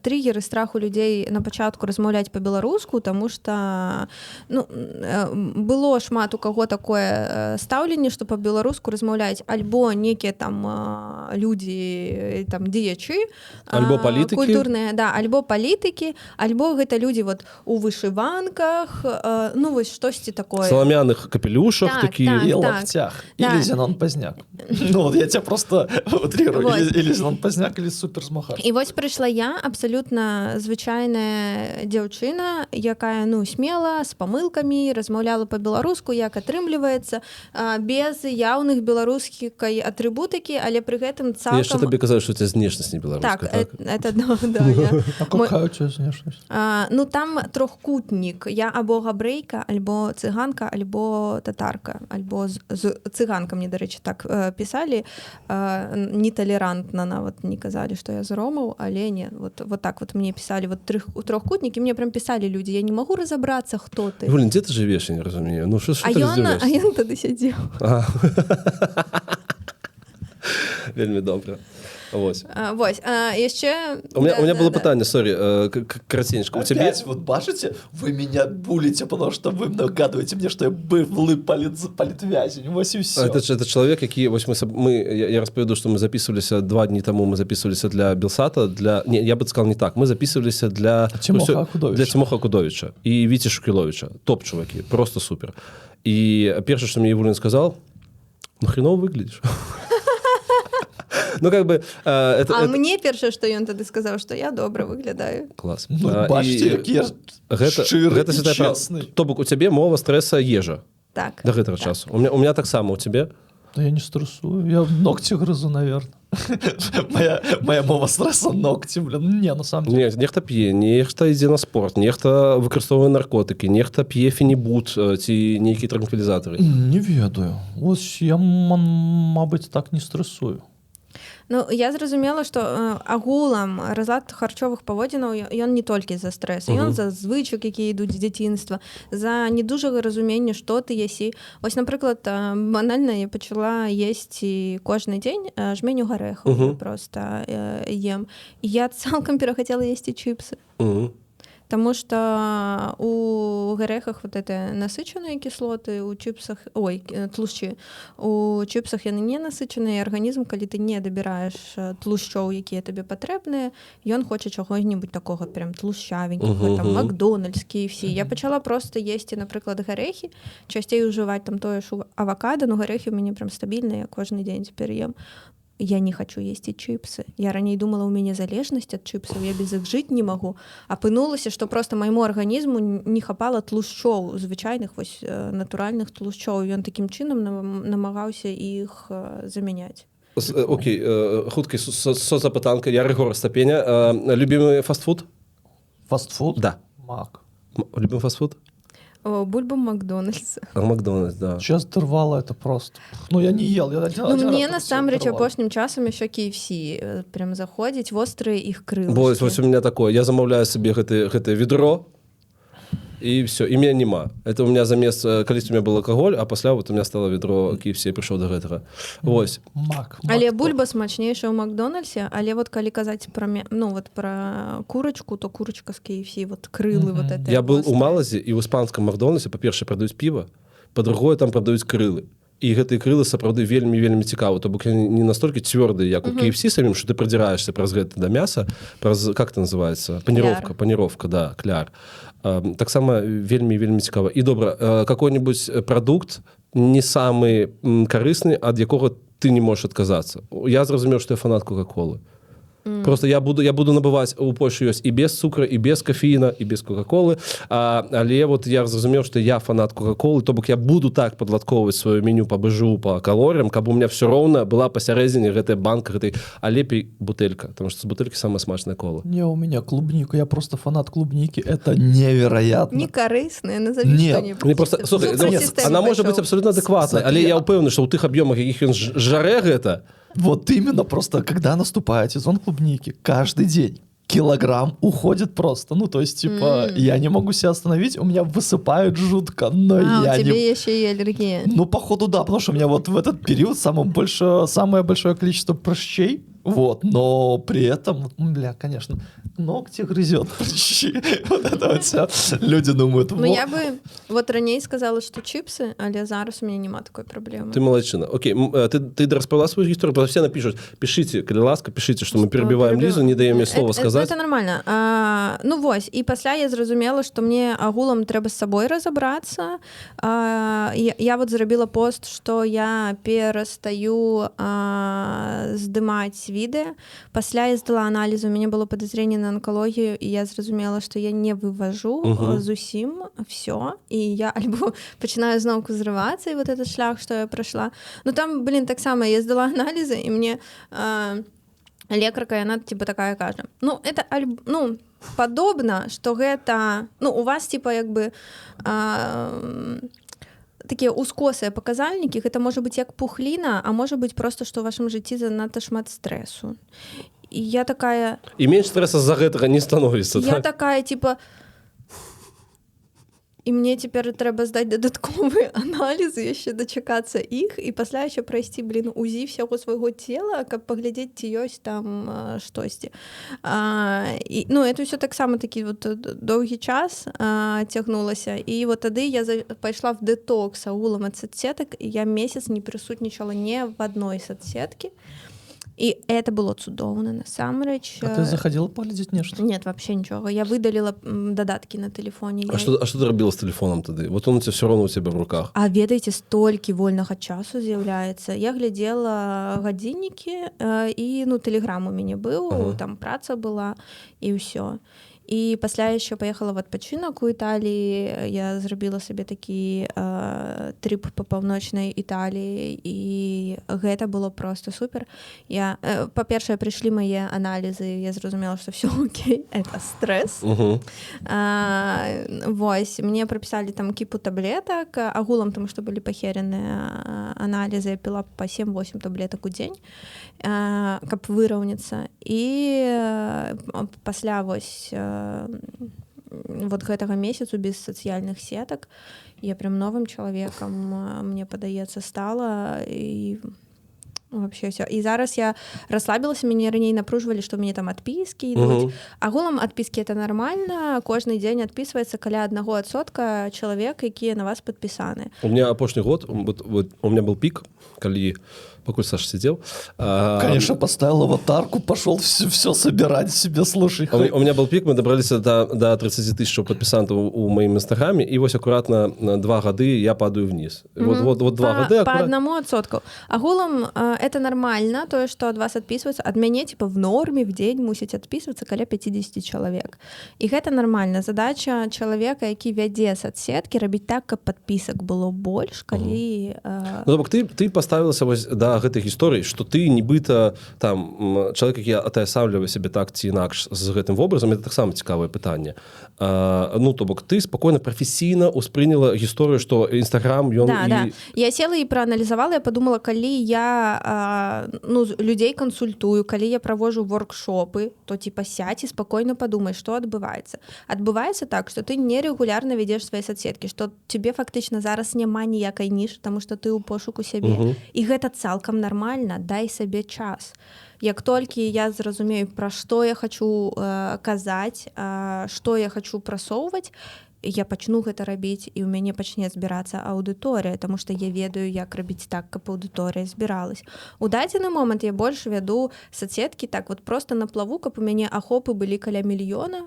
триггер и страх у людей на пачатку размаўляць по-беларуску, тому что, ну, было шмат у каго такое стаўленне, что по-беларуску размаўляюць альбо некія там людзі, там дзеячы, Альбо палітыкі. культурныя, да, альбо палітыкі, альбо гэта людзі вот у вышыванках, ну вось штосьці такое. Саламяных капелюшах. Так, Такие. так. И лаптях. Да. Или Зенон Поздняк. Ну вот я тебя просто утрирую. Вот. Или Зенон Поздняк, или Супер Змахар. І вось прыйшла я, абсалютна звычайная дзяўчына, якая, ну, смела, з памылкамі размаўляла по-беларуску, як атрымліваецца, без яўных беларускай атрыбутыкі, але пры гэтым Я яшчэ цалкам табе казаў, что у тебя знешнасць не беларуская. Так, Так, это, да, я А какая у тебя внешность? Ну, там трохкутнік: я або габрэйка, альбо цыганка, альбо татарка, альбо з цыганка. Мне, дарэчы, так пісалі неталерантна, нават не казалі, што я з ромаў, але не, вот так вот мне пісалі, вот трохкутнікі. Мне прям пісалі людзі: «Я не магу разабрацца, хто ты». Блин, дзе ты жывеш, я не разумею. Ну що А ты ён, а раздзіўляешся? ён тады сядзеў. А. Вельмі добра. Вось. Вось, яшчэ У меня да, было да. пытанне, сорри, караценечка. У цябе Опять, вот бачыце, вы меня булите, потому что вы нагадываете мне, что я бывлый политвязень. Вот и все. Это чалавек, які вось мы, саб- мы я распавяду, што мы записываліся 2 дні таму, мы записываліся для Белсата, для, не, я бы сказал не так, мы записываліся для Тимоха Акудовича. Для Тимоха Акудовича і Віці Шукіловича. Топ чуваки, просто супер. І першае, што мне Ивулин сказал: «Ну, хреново выглядишь». Ну, как бы это, А это мне першае, што ён тады сказаў, што я добра выглядаю. Клас. Ну, бачыце, які я Гэта, шчыры гэта і святая праўда. чесны. То бок у цябе мова стрэса, ежа Так. до гэтага Так. часу. У меня таксама. У цябе? Да я не стрессую, я ногти грызу, наверное. Моя мова стресса — ногти, блин. Не, на самом деле. Не, нехта п'е, нехта ідзе на спорт, нехта выкарыстоўвае наркотыкі, нехта п'е фенібут ці нейкія транквілізатары. Не ведаю. Вот я, мабыць, так не стрессую. Ну, я зразумела, што агулам разлад харчовых паводзінаў, ён не толькі за стрэс, ён за звычак, якія ідуць з дзяцінства, за не дужага разумення, што ты ясі. Вось, напрыклад, банальна, я пачала есці кожны дзень жменю гарэхаў, просто ем. І я цалкам перахацела есці чыпсы. Таму что у гарэхах вот это насычаныя кіслоты, у чыпсах, ой, тлушчы, у чыпсах яны не насычаныя. Арганізм, калі ты не дабіраеш тлушчоў, якія табе патрэбныя, ён хоча чаго-нибудь такога прям тлушчавенькага, там Макдональдс, KFC. Я пачала просто есці, напрыклад, гарэхі, часцей ужываць там тое ж авакада, ну, гарэхі у мяне прям стабільныя, я кожны дзень цяпер ем. Я не хочу есці чыпсы. Я раней думала, у мяне залежнасць ад чыпсаў, я без іх жыць не магу. Апынулася, што просто майму арганізму не хапала тлушчоў, звычайных вось натуральных тлушчоў. Ён такім чынам намагаўся іх замяняць. Окей, хуткі созапытанка. Я Рыгор Стапеня. Любимый фастфуд? Фастфуд? Да. Мак. Любимый фастфуд? О, бульба Макдональдса. А, Макдональдс, да. Сейчас дорвало это просто. Ну, я не ел. Я один, Ну, один мне раз насамрэч дорвало. апошнім часам еще KFC прям заходзіць, вострыя іх крылышки. Вось у меня такое. Я замаўляю сабе гэтае ведро, и все, и меня нема. Это у меня замест, калісь у меня был алкоголь, а пасля вот у меня стало ведро KFC, я прыйшоў до гэтага. Вось. Мак. Але мак бульба смачнейшая ў Макдональдсе, але вот калі казаць пра ну вот пра курочку, то курочка з KFC, вот крылы вот это. Я был у Малазе, і ў іспанском Макдональдсе, па-першае, прадаюць піва, па-другое, там прадаюць крылы. І гэтыя крылы сапраўды вельмі, вельмі цікавы, то бок яны не настолькі цвёрдыя, як у KFC самім, что ты продираешься праз гэта да мяса, праз, как это называется, паніровка. Кляр. Паніровка, да, кляр. Таксама вельмі, вельмі цікава. І добра, какой-нибудь прадукт не самы карысны, ад якога ты не можаш адказацца? Я зразумеў, што я фанат кока-колы. Просто я буду набываць, у Польшы ёсць і без цукра, і без кофеіна, і без кока-колы, але вот я зразумеў, что я фанат кока-колы, то бок я буду так падладковваць сваё меню по БЖУ, по калорыям, каб у меня все роўна была пасярэдзіне гэтая банка гэтай, а лепей бутэлька, потому что з бутэлькі самая смачная кола. Не, у меня клубника. Я просто фанат клубники. Это невероятно. Не карысная, назови Нет. что-нибудь. Мне просто, слухай, ну, Суперсістэме она может быть пайшоў. абсолютно адэкватной, але я ўпэўны, что ў тых аб'ёмах, якіх ён жарэ гэта. Вот именно, просто, когда наступает сезон клубники, каждый день килограмм уходит просто. Ну, то есть, типа, я не могу себя остановить, у меня высыпает жутко, но А, я у не. тебе еще и аллергия. Ну, походу, да, потому что у меня вот в этот период самое большое количество прыщей, вот, но при этом, бля, конечно, ногти грызет прыщи, вот это вот все. Люди думают, Ну, вот. я бы вот раней сказала, что чипсы, але зараз у меня няма такой проблемы. Ты малайчына. Окей, ты распавяла сваю гісторыю, потому что все напишут, пишите, калі ласка, пишите, что мы перебиваем Лизу, не даем ей слова сказать. Это нормально. Ну вось, і пасля я зразумела, што мне агулам трэба з сабой разабрацца. Я вот зрабіла пост, што я перастаю здымаць відэа. Пасля я здала аналіз, у мяне было падазренне на анкалогію, і я зразумела, што я не вывожу зусім все, і я альбо пачынаю зноўку зрывацца, і вот этот шлях, што я прайшла. Ну там, блин, таксама я здала аналізы, і мне лекарка, яна типа такая кажа: «Ну, это ну, падобна, что гэта, ну, у вас типа як бы такія ускосыя паказальнікі, гэта можа быць як пухліна, а можа быць просто, што ў вашым жыцці занадта шмат стрэсу». І я такая: І менш стрэса з-за гэтага не становіцца. Я Так? такая типа: і мне цяпер трэба здаць дадатковыя аналізы, яшчэ дачакацца іх і пасля яшчэ прайсці, блин, УЗІ всяго свайго цела, каб паглядзець, ці ёсць там штосьці. І, ну, это ўсё таксама такі вот доўгі час цягнулася, і вот тады я пайшла в дэтокс агулам ад соцсетак, і я месяц не прысутнічала не в адной соцсеткі, і это было цудоўна насамрэч. А ты заходила поглядеть нечто? Нет, вообще ничего. Я выдалила дадаткі на телефоне. А что ты рабіла с телефоном тады? Вот он у тебя все равно у тебя в руках. А ведаеце, столькі вольнага часу з'яўляецца. Я глядзела гадзіннікі, і, ну, тэлеграм у мяне быў, там праца была, і ўсё. І пасля яшчэ паехала в адпачынак у Італіі. Я зрабіла сабе такі трып па паўночнай Італіі, і гэта было просто супер. Я па-першае, прыйшлі мае аналізы, я зразумела, што всё окей, это стресс. Вось, мне прапісалі там кіпу таблетак агулам, тому што былі пахереныя аналізы, я піла па 7-8 таблетак у дзень, каб выраўняцца. І пасля вось вот гэтага месяцу без сацыяльных сетак я прям новым чалавекам, мне падаецца, стала, і вообще всё. І зараз я расслабілася, мяне раней напружвалі, што мне там адпіскі ідуць. Агулам адпіскі — это нормально, кожны дзень адпісваецца каля 1% чалавек, якія на вас падпісаны. У меня апошні год, вот, у меня был пик, калі, пакуль Саша сидел. Конечно, поставил аватарку, пошел все собирать себе, слушай. У меня был пик, мы добрались до 30 тысяч подписантов у моем инстаграме, и вот аккуратно на 2 года я падаю вниз. Вот, вот, вот два По, года. По 1%. Агулам Это нормально, тое, что ад вас адпісваюцца. Ад мяне, типа, в норме в дзень мусіць адпісвацца каля 50 чалавек, і гэта нормально. Задача чалавека, які вядзе соцсеткі, рабіць так, каб падпісак было больш, калі Ну, то бок ты паставілася вось да гэтай гісторыі, что ты нібыта там чалавек, які атаясамлівае сябе так ці інакш з гэтым вобразам. Это таксама цікавае пытанне. Ну, то бок ты спакойна, прафесійна ўспрыняла гісторыю, что Інстаграм ён Да, і... да. Я села і прааналізавала, я подумала, калі я ну, людзей кансультую, калі я правожу воркшопы, то, типа, сядь і спакойна падумай, што адбываецца. Адбываецца так, что ты нерэгулярна вядзеш свае соцсеткі, что тебе фактычна зараз няма ніякай нішы, таму что ты ў пошуку сябе. І гэта цалкам нармальна, дай сабе час. Як толькі я зразумею, пра што я хочу казаць, што я хочу прасоўваць, я пачну гэта рабіць, і ў мяне пачне збірацца аўдыторыя, таму што я ведаю, як рабіць так, каб аўдыторыя збіралась. У дадзены момант я больш вяду соцсеткі так вот, просто на плаву, каб у мяне ахопы былі каля мільёна.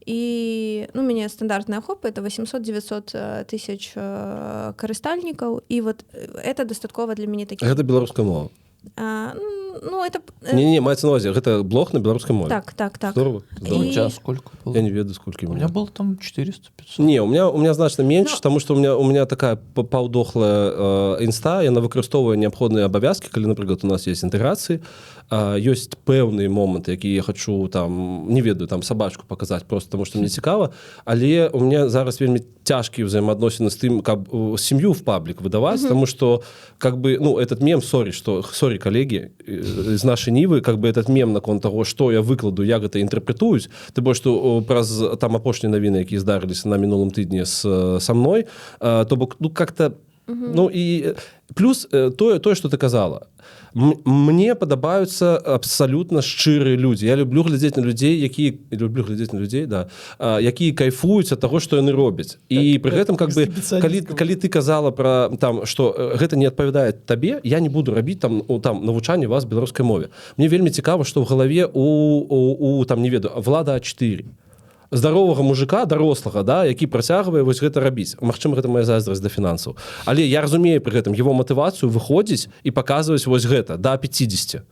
І, ну, мяне стандартныя ахопы — это 800-900 тысяч карыстальнікаў, і вот это дастаткова для мяне такі. Гэта беларуская мова? Ну, это Не, маецца на увазе, гэта блог на беларускай мове? Так. Здорово, здорово. У тебя сколько было? Я не ведаю, сколько. У меня было там 400, 500. Не, у меня значна менш, Ну- потому что у меня такая паўдохлая інста, яна выкарыстоўвае неабходныя абавязкі, калі, напрыклад, у нас есть інтэграцыі, ёсць пэўныя моманты, якія я хочу там, не ведаю, там сабачку паказаць просто потому что мне цікава, але у меня зараз вельмі цяжкія ўзаемаадносіны з тым, каб сям'ю в паблік выдаваць, потому что, как бы, ну, этот мем, сорри, что, сорри, коллеги из Нашай Нівы, как бы, этот мем наконт того, что я выкладу, як гэта інтэрпрэтуюць, ты больш что праз там апошнія навіны, якія здарыліся на мінулым тыдні со мной, то бок, ну, как-то. Ну і плюс тое, что ты казала, мне падабаюцца абсалютна шчырыя людзі. Я люблю глядзець на людзей, якія, люблю глядзець на людзей, да, якія кайфуюць ад таго, што яны робяць, і пры гэтым, как бы, калі ты казала про там, что гэта не адпавядае табе, я не буду рабіць там, у, там навучанне вас беларускай мове. Мне вельмі цікава, што ў галаве у там, не ведаю, Влада А4, здаровага мужика, дарослага, да, які працягвае вось гэта рабіць. Магчыма, гэта моя зайздрасць да фінансаў, але я разумею пры гэтым его матывацыю выходзіць і паказваць вось гэта да 50,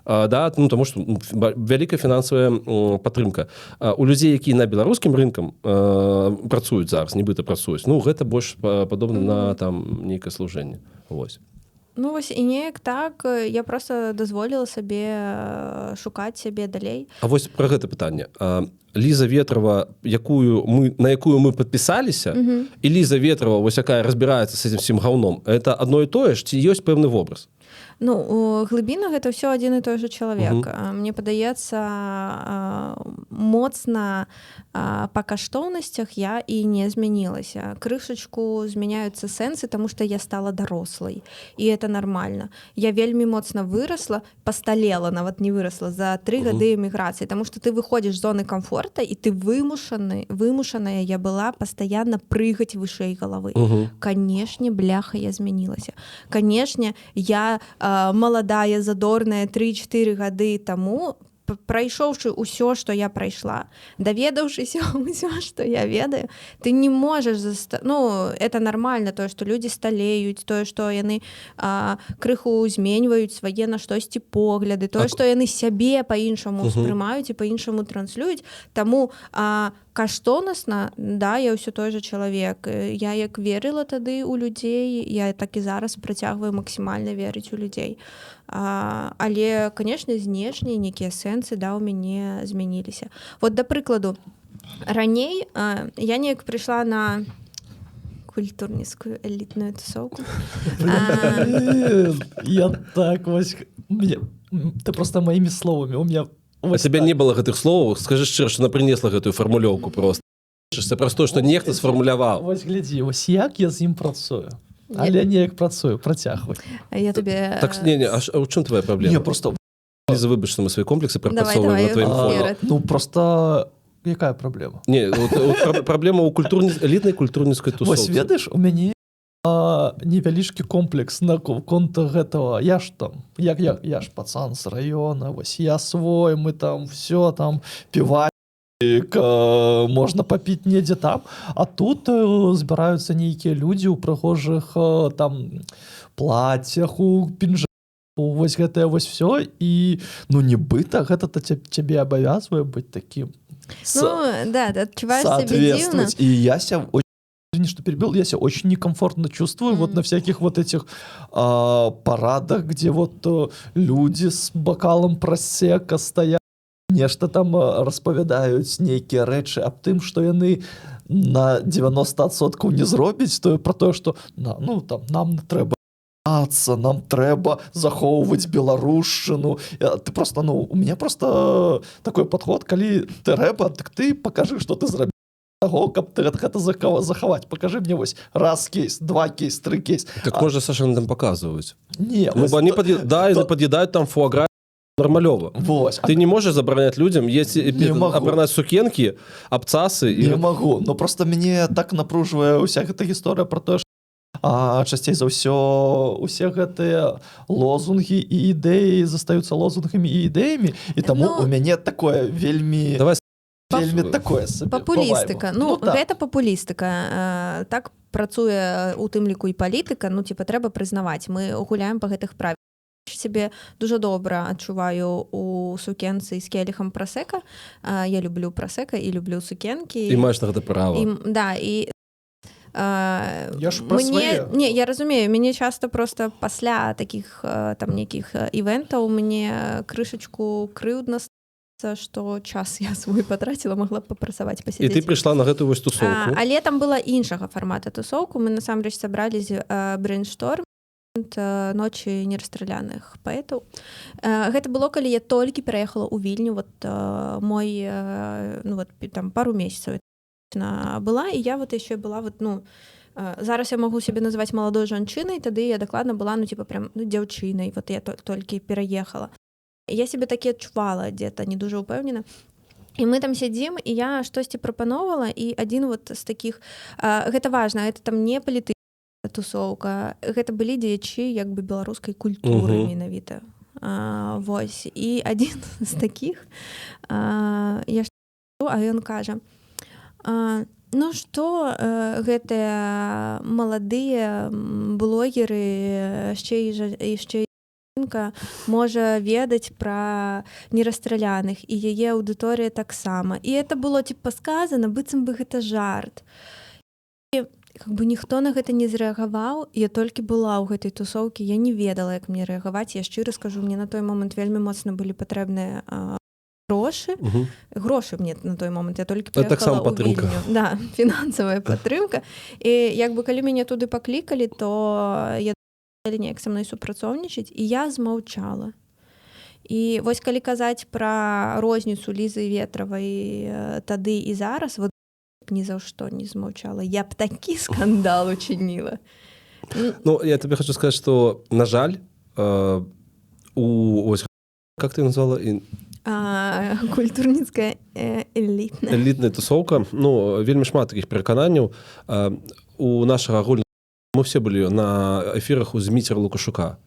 да, ну, тому что, ну, вялікая фінансавая падтрымка у людзей, якія на беларускім рынкам працуюць зараз, нібыта працуюць, ну, гэта больш падобна на там нейкае служэнне. Вось. Ну вось, і неяк так я просто дазволіла сабе шукаць сябе далей. А вось про гэта пытанне. Ліза Ветрова, якую мы на якую мы подпісаліся, і Ліза Ветрова вось, якая разбирается с этим всем гаўном, это одно і тое ж ці ёсць пэўны вобраз? Ну, у глыбінах гэта ўсё адзін і той же чалавек. Мне падаецца, моцна па каштоўнасцях я і не змянілася. Крышачку змяняюцца сэнсы, таму што я стала дарослай, і это нормально. Я вельмі моцна вырасла, пасталела, нават не вырасла, за 3 гады эміграцыі, таму што ты выходзіш з зоны комфорта і ты вымушаны, вымушаная я была пастаянна прыгаць вышэй галавы. Канешне, бляха, я змянілася. Канешне, я маладая, задорная 3-4 гады таму, прайшоўшы ўсё, што я прайшла, даведаўшыся ўсё, што я ведаю, ты не можаш ну, это нормально, тое, што людзі сталеюць, тое, што яны крыху зменьваюць свае на штосьці погляды, тое, што яны сябе па-іншаму успрымаюць і па-іншаму транслююць. Таму каштоўнасна, да, я ўсё той же чалавек. Я як верыла тады ў людзей, я так і зараз працягваю максімальна верыць у людзей. Але, канешне, знешнія нейкія сэнсы, да, у мяне змяніліся. Вот, да прыкладу, раней я неяк прыйшла на культурніцкую элітную тусоўку. Блин, я так вось. Ты просто моими словами. У меня А вось тебе так. не было гэтых словаў, скажи шчыра, что она принесла гэтую фармулёўку просто. Це просто што нехта сфармуляваў. Вось глядзі, вось як я з ім працую. Але неяк працую, працягвай. Я табе Так, не, а ў чым твоя праблема? Не, просто Ліза, выбач, што мы свае комплексы Давай, прапрацоўваем давай, на тваім фоне. Вперед. Ну, просто якая праблема? Не, вот праблема ў элітнай культурніцкай Вось тусоўцы. ведаеш, у мяне невялічкі комплекс на конта гэтага. Я ж там, як я ж пацан з раёна, вось я свой, мы там все там піва можна папіць недзе там, а тут збіраюцца нейкія людзі ў прыгожых там плацях, у пінжаках. Вось гэтае вось все, і, ну, нібыта гэта то цябе абавязвае быць таким. Ну да, ты адчуваеш сябе дзіўна. Соответствовать. И я себя очень, извини, что перебил, я себя очень некомфортно чувствую вот на всяких вот этих парадах, где вот люди с бокалом просека стоят, нешта там распавядаюць, нейкія рэчы аб тым, што яны на 90% не зробяць, то про тое, что на, ну, там, нам трэба, нам трэба захоўваць беларушчыну. Ты просто, ну, у меня просто такой подход: калі трэба, так ты покажи, что ты зрабіў таго, каб ты гэта захаваць. Покажи мне вось раз кейс, два кейс, три кейс. Так можа, Саша, там показваюць. Не. Ну, вось они да, яны пад'едаюць там фуагра нармалёва. Вось. Ты не можешь забараняць людям есть. Не могу. Апранаць сукенкі, абцасы Не і могу, но просто мяне так напружвае ўся гэта гісторыя про тое, што часцей за ўсё усе гэтыя лозунгі і ідэі застаюцца лозунгамі і ідэямі, і таму Ну, у мяне такое вельмі Давай. вельмі такое сабе по Папулістыка. вайбу. Ну, Так. гэта папулістыка. Так працуе у тым ліку і палітыка. Ну, типа, трэба прызнаваць, мы гуляем по гэтых правілах. Сябе дуже добра адчуваю у сукенцы з келихам прасека. Я люблю прасека і люблю сукенкі. І маеш на гэта права. І, да, і Я ж пра мне свае. Не, я разумею, мяне часто просто пасля таких там нейкіх івентаў мне крышачку крыўдна, что час я свой потратила, могла б папрацаваць, І пасядзець. ты прыйшла на гэтую вось тусоўку. Але там была іншага фармата тусоўку. Мы насамрэч сабрались, брейншторм «Ночи нерастраляных паэтаў». Гэта было, калі я толькі пераехала ў Вільню, вот мой ну вот там пару месяцаў была, і я вот еще была вот, ну, зараз я могу себе называть маладой жанчынай, тады я дакладна была, ну, типа, прям, ну, дзяўчынай, вот я толькі пераехала, я себе такі адчувала где-то не дужа упэўнена. І мы там сядзім, і я штосьці прапановала, і адзін вот з таких, гэта важна, это там не паліты тусоўка, гэта былі дзеячы як бы беларускай культуры менавіта. Вось, і адзін з таких, я ж, а ён кажа: «Ну што гэтыя маладыя блогеры, яшчэ і яшчэ жонка можа ведаць пра нерастраляных, і яе аўдыторыя таксама». І это было типа сказано, быццам бы гэта жарт, і как бы ніхто на гэта не зрэагаваў. Я толькі была ў гэтай тусоўкі, я не ведала, як мне рэагаваць. Я шчыра скажу, мне на той момант вельмі моцна былі патрэбныя грошы. Грошы мне на той момант, я толькі Это таксама прыехала ў падтрымка. Вільню. Да, фінансавая падтрымка. І як бы калі мяне туды паклікалі, то я неяк са мной супрацоўнічаць, і я змаўчала. І вось калі казаць пра розніцу Лізы Ветравай тады і зараз, вот ні за што не змаўчала, я б такі скандал учыніла. Ну, я тебе хочу сказать, что, на жаль, у ось, как ты назвала? Культурніцкая элітная. Элітная тусоўка, ну, вельмі шмат такіх перакананняў. У нашага агульна мы все былі на эфірах у Зміцера Лукашука.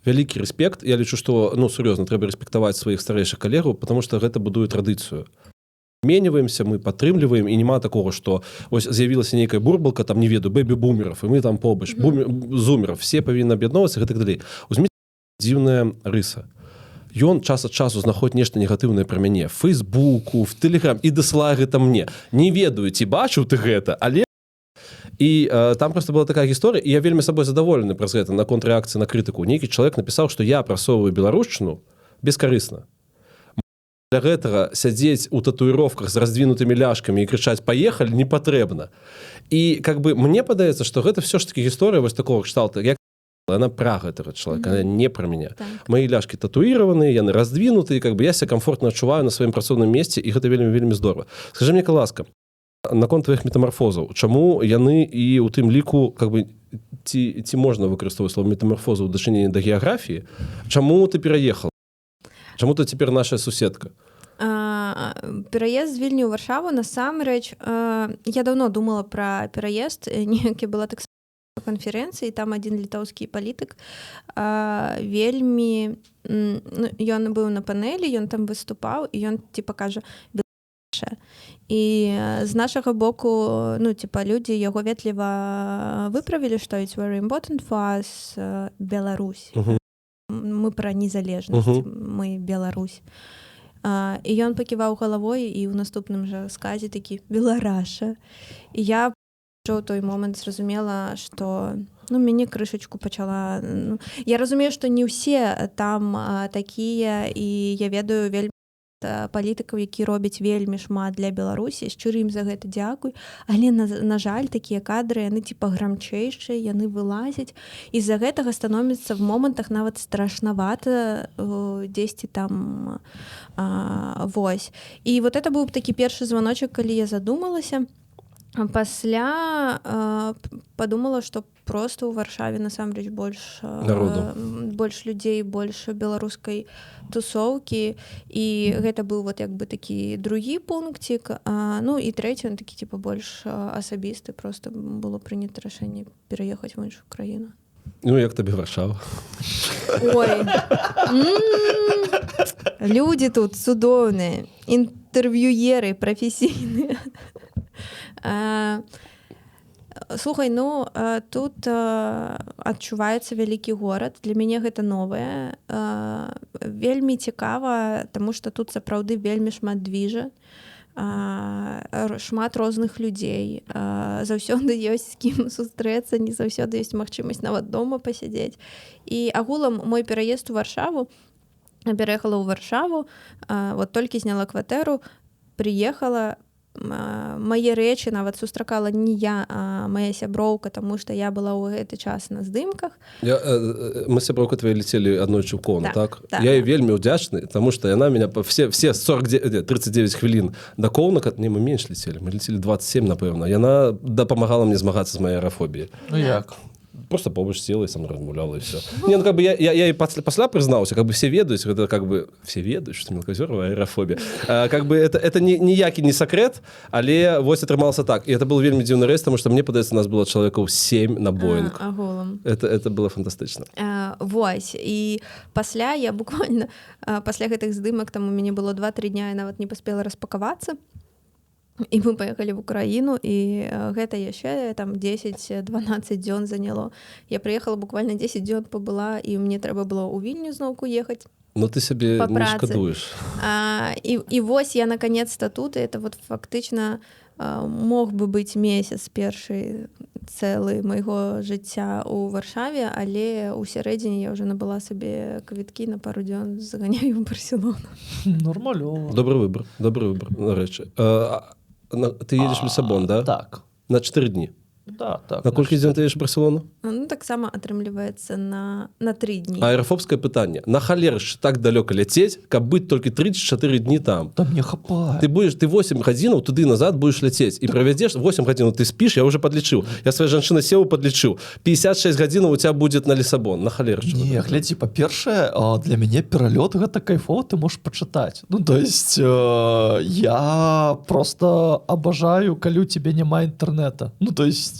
Вялікі рэспект. Я лічу, что, ну, сур'ёзна, трэба рэспектаваць сваіх старэйшых калегаў, потому что гэта будуе традыцыю. Меніваемся, мы падтрымліваем, і няма такого, что ось з'явілася нейкая бурбалка там, не ведаю, бэбі-бумеров, і мы там побач, зумеров, все павінны аб'ядноўвацца, гэтак далей. У Зміцера дзіўная рыса: ён час ад часу знаходзіць нешта негатыўнае пра мяне в фейсбуку, в тэлеграм і дасылае гэта мне. Не ведаю, ці бачыў ты гэта, але і там просто была такая гісторыя, і я вельмі сабой задаволены праз гэта наконт рэакцыі на крытыку. Нейкі чалавек напісаў, што я прасоўваю беларушчыну бескарысна. Для гэтага сядзець у татуіровках з раздвинутымі ляшкамі і крычаць «Поехали» не патрэбна. І как бы мне падаецца, что гэта все ж таки гісторыя вось такого кшталта, як она пра гэтага чалавека, она не пра меня. Мои ляшки татуированные, яны раздвинутые, как бы я себя комфортно адчуваю на сваім працоўным месцы, і гэта вельмі, вельмі здорово. Скажи мне, ласка, наконт твоих метамарфозаў, чаму яны і у тым ліку, как бы, ці можна выкарыстоўваць слово метамарфозу ў дачыненні да геаграфіі, чаму ты пераехал, чаму ты цяпер наша суседка? Пераезд з Вільні ў Варшаву насамрэч, я даўно думала пра пераезд. Неяк я была таксама канферэнцыі, там адзін літоўскі палітык вельмі ну, ён быў на панелі, ён там выступаў, і ён типа кажа: «Беларусь». І з нашага боку, ну, типа, людзі яго ветліва выправілі, што it's very important for us, Беларусь. Мы пра незалежнасць, мы Беларусь. І ён паківаў галавой і ў наступным жа сказе такі: «Белараша». І я ўжо ў той момант зразумела, што, ну, мяне крышачку пачала, ну, я разумею, што не ўсе там такія, і я ведаю вельмі палітыкаў, які робяць вельмі шмат для Беларусі, шчыры ім за гэта дзякуй, але на жаль, такія кадры, яны типа грамчэйшыя, яны вылазяць, і з-за гэтага становіцца в момантах нават страшнавата дзесьці там. Вось, і вот это быў такі першы званочак, калі я задумалася. Пасля подумала, что просто ў Варшаве насамрэч больш народу, больш людзей, больш беларускай тусоўкі, і гэта быў вот як бы такі другі пункцік. Ну і трэці, он такі типа больш асабісты, просто было прынята рашэнне пераехаць в іншую краіну. Ну, як табе Варшава? Ой. Людзі тут цудоўныя, інтэрв'юеры прафесійныя. Слухай, ну, тут адчуваецца вялікі горад. Для мяне гэта новае. Вельмі цікава, таму што тут сапраўды вельмі шмат движа, шмат розных людзей. Заўсёды ёсць з кім сустрэцца, не заўсёды ёсць магчымасць нават дома пасядзець. І агулам мой пераезд у Варшаву, пераехала ў Варшаву, вот толькі зняла кватэру, прыехала, мае рэчы нават сустракала не я, а моя сяброўка, таму што я была ў гэты час на здымках. Мы сяброўка твоей летели аднойчы ў Коўна, Так, так? Так. Я ёй вельмі ўдзячны, таму што яна меня все 49, не, 39 хвілін да Коўна, не, мы менш летели, мы летели 27, напэўна. Яна дапамагала мне змагацца з моей аэрафобіяй. Ну як? Просто побач села і са мной размаўляла, і все. Не, ну, как бы я і пасля прызнаўся, как бы все ведаюць, гэта как бы все ведаюць, што Мелказёрова аэрафобія. Как бы это не, ніякі не сакрэт, але вось атрымалася так. І это был вельмі дзіўны рэйс, таму што мне падаецца, нас было чалавекаў 7 на Боинг. Агулам. Это было фантастычна. Вось, і пасля я буквально пасля гэтых здымак там у мяне было 2-3 дня, я нават не паспела распакавацца, і мы паехалі в Украіну, і гэта яшчэ там 10-12 дзён заняло. Я прыехала, буквально 10 дзён пабыла, і мне трэба было ў Вільню зноўку ехаць. Но ты сябе Па не працы. шкадуеш. І вось я наконец-то тут, і это вот фактычна мог бы быць месяц першы цэлы майго жыцця ў Варшаве, але ў сярэдзіне я ўжо набыла сабе квіткі на пару дзён, заганяю ў Барселону. Нормалёва. Добры выбор, добры выбор, нарэчы. Ты едешь в Лісабон, да? Так. На 4 дні. Да, так. На колькі дзён ты едешь в Барселону? Ну, таксама атрымліваецца на 3 дні. Аэрафобскае пытанне. На халеры ж так далёка ляцець, каб быць толькі 3-4 дні там? Да мне хапае. Ты будешь, ты 8 гадзінаў туды назад будешь ляцець і правядзеш 8 гадзінаў, ты спіш, я уже подлічыў. Я сваёй жанчынай сеў, подлічыў. 56 гадзінаў у тебя будет на Лісабон. На халеры ж. Не, глядзі, па-першае, для мяне пералёт — гэта кайфова, ты можешь пачытаць. Ну, то есть я просто обожаю, калі у тебя няма інтэрнета. Ну, то есть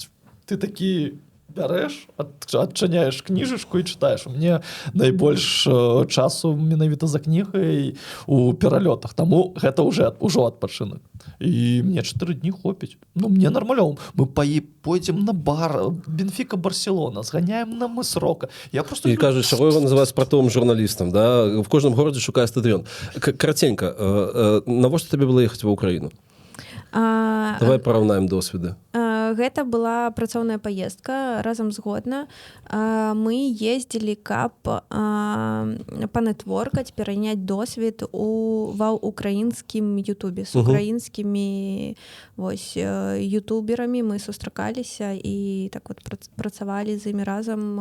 ты такі бярэш, адчыняеш кніжачку і чытаеш. Мне найбольш часу менавіта за кнігай у пералётах, таму гэта уже ўжо адпачынак. І мне 4 дні хопіць. Ну, мне нармалёва. Мы пойдзем на бар Бенфіка Барселона, зганяем на мыс Рока. Я просто І кажуць, чаго его называюць спартовым журналістам, да? В кожным горадзе шукае стадыён. Караценька, навошта табе было ехаць ва Украіну? Давай параўнаем досведы. Гэта была працоўная паездка разам з Годна. Мы ездзілі, каб панетворкаць, пераняць досвед у ва украінскім Ютубе з украінскімі вось ютуберамі. Мы сустракаліся і так вот працавалі з імі разам,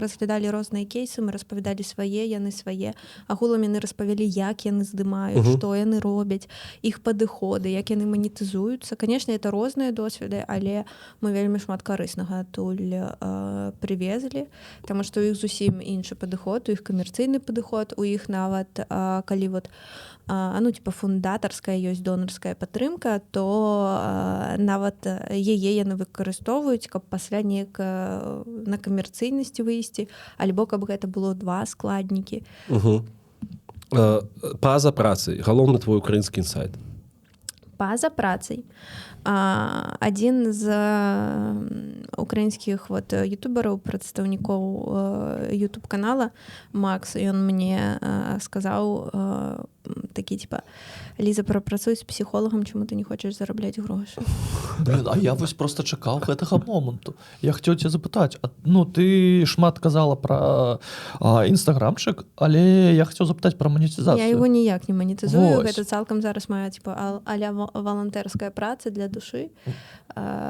разглядалі розныя кейсы, мы распавядалі свае, яны свае. Агулам яны распавялі, як яны здымаюць, што яны робяць, іх падыходы, як яны манетызуюцца. Конечно, это розныя досведы, але мы вельмі шмат карыснага адтуль прывезлі, таму што у іх зусім іншы падыход, у іх камерцыйны падыход, у іх нават калі вот ну, типа фундатарская ёсць донарская падтрымка, то нават яе яны выкарыстоўваюць, каб пасля неяк на камерцыйнасці выйсці, альбо каб гэта было два складнікі. Угу. Па-за працай, галоўны твой украінскі інсайт. Па-за працай адзін з украінскіх вот ютубераў, прадстаўнікоў YouTube канала, Макс, ён мне сказаў такі типа: «Ліза, прапрацуй з псіхолагам, чаму ты не хочаш зарабляць грошы?» Блин, а я вось просто чакаў гэтага моманту. Я хацеў тебя запытаць, ну, ты шмат казала про інстаграмчык, але я хацеў запытаць про манетызацыю. Я его ніяк не манетызую. Вось. Гэта цалкам зараз моя типа аля валантэрская праца для душы.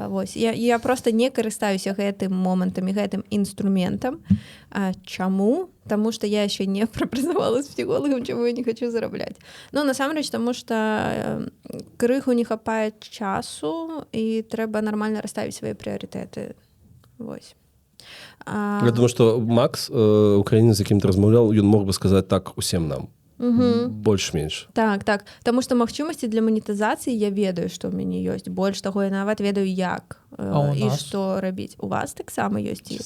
Вось я просто не карыстаюся гэтым момантам і гэтым інструментам. Чаму? Таму что я еще не прапрацавала з псіхолагам, чаму я не хочу зарабляць. Ну, насамрэч таму что крыху не хапае часу і трэба нармальна расставіць свае прыярытэты. Вось. Я думаю, что Макс, украінец, з якім ты размаўлял, ён мог бы сказаць так усім нам. Больш-менш. Так, таму што магчымасці для манетызацыі, я ведаю, што ў мяне ёсць. Больш таго, я нават ведаю, як А у і нас? што рабіць. У вас таксама ёсць і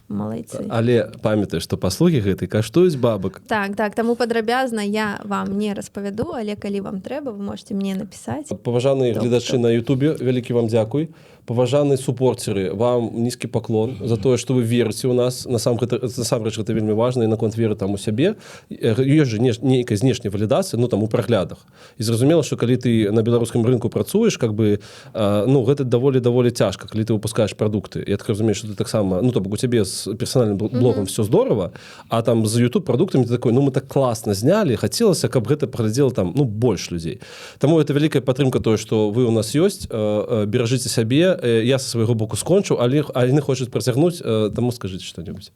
малайцы. Але памятай, што паслугі гэтай каштуюць бабак. Так, таму падрабязна я вам не распавяду, але калі вам трэба, вы можете мне напісаць. Паважаныя Топ, гледачы топ. на Ютубе, вялікі вам дзякуй. Паважаны супорцеры, вам нізкі паклон за тое, што вы верыце ў нас. Насамрэч гэта вельмі важна, і наконт веры там у сябе. Ёсць же нейкая знешняя валідацыя, ну, там у праглядах. І зразумела, што калі ты на беларускім рынку працуеш, как бы, ну, гэта даволі цяжка, калі ты выпускаеш прадукты. Я так разумею, што ты таксама, ну, то бок у цябе з персанальным блогам всё здорово, а там з YouTube прадуктамі ты такой: «Ну, мы так класна знялі, хацелася, каб гэта паглядзела там, ну, больш людзей». Таму это вялікая падтрымка, тое, што вы у нас ёсць. Беражыце сябе. Я са свайго боку скончыў, але яны хочуць працягнуць, таму скажите что-нибудь.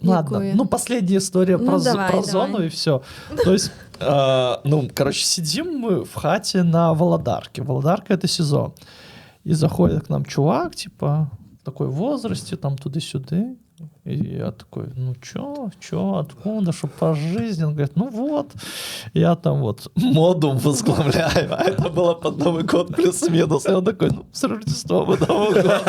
Ладно, Якую? ну, последняя история Ну, про, давай, про давай. зону и все. То есть, ну, короче, сидим мы в хате на Володарке. Володарка — это СИЗО. И заходит к нам чувак, типа, в такой возрасте, там, туды-сюды. И я такой: «Ну чё, чё, откуда, что по жизни?» Он говорит: «Ну вот, я там вот моду возглавляю». А это было под Новый год плюс-минус. И он такой: «Ну, с Рождеством и Новым годом».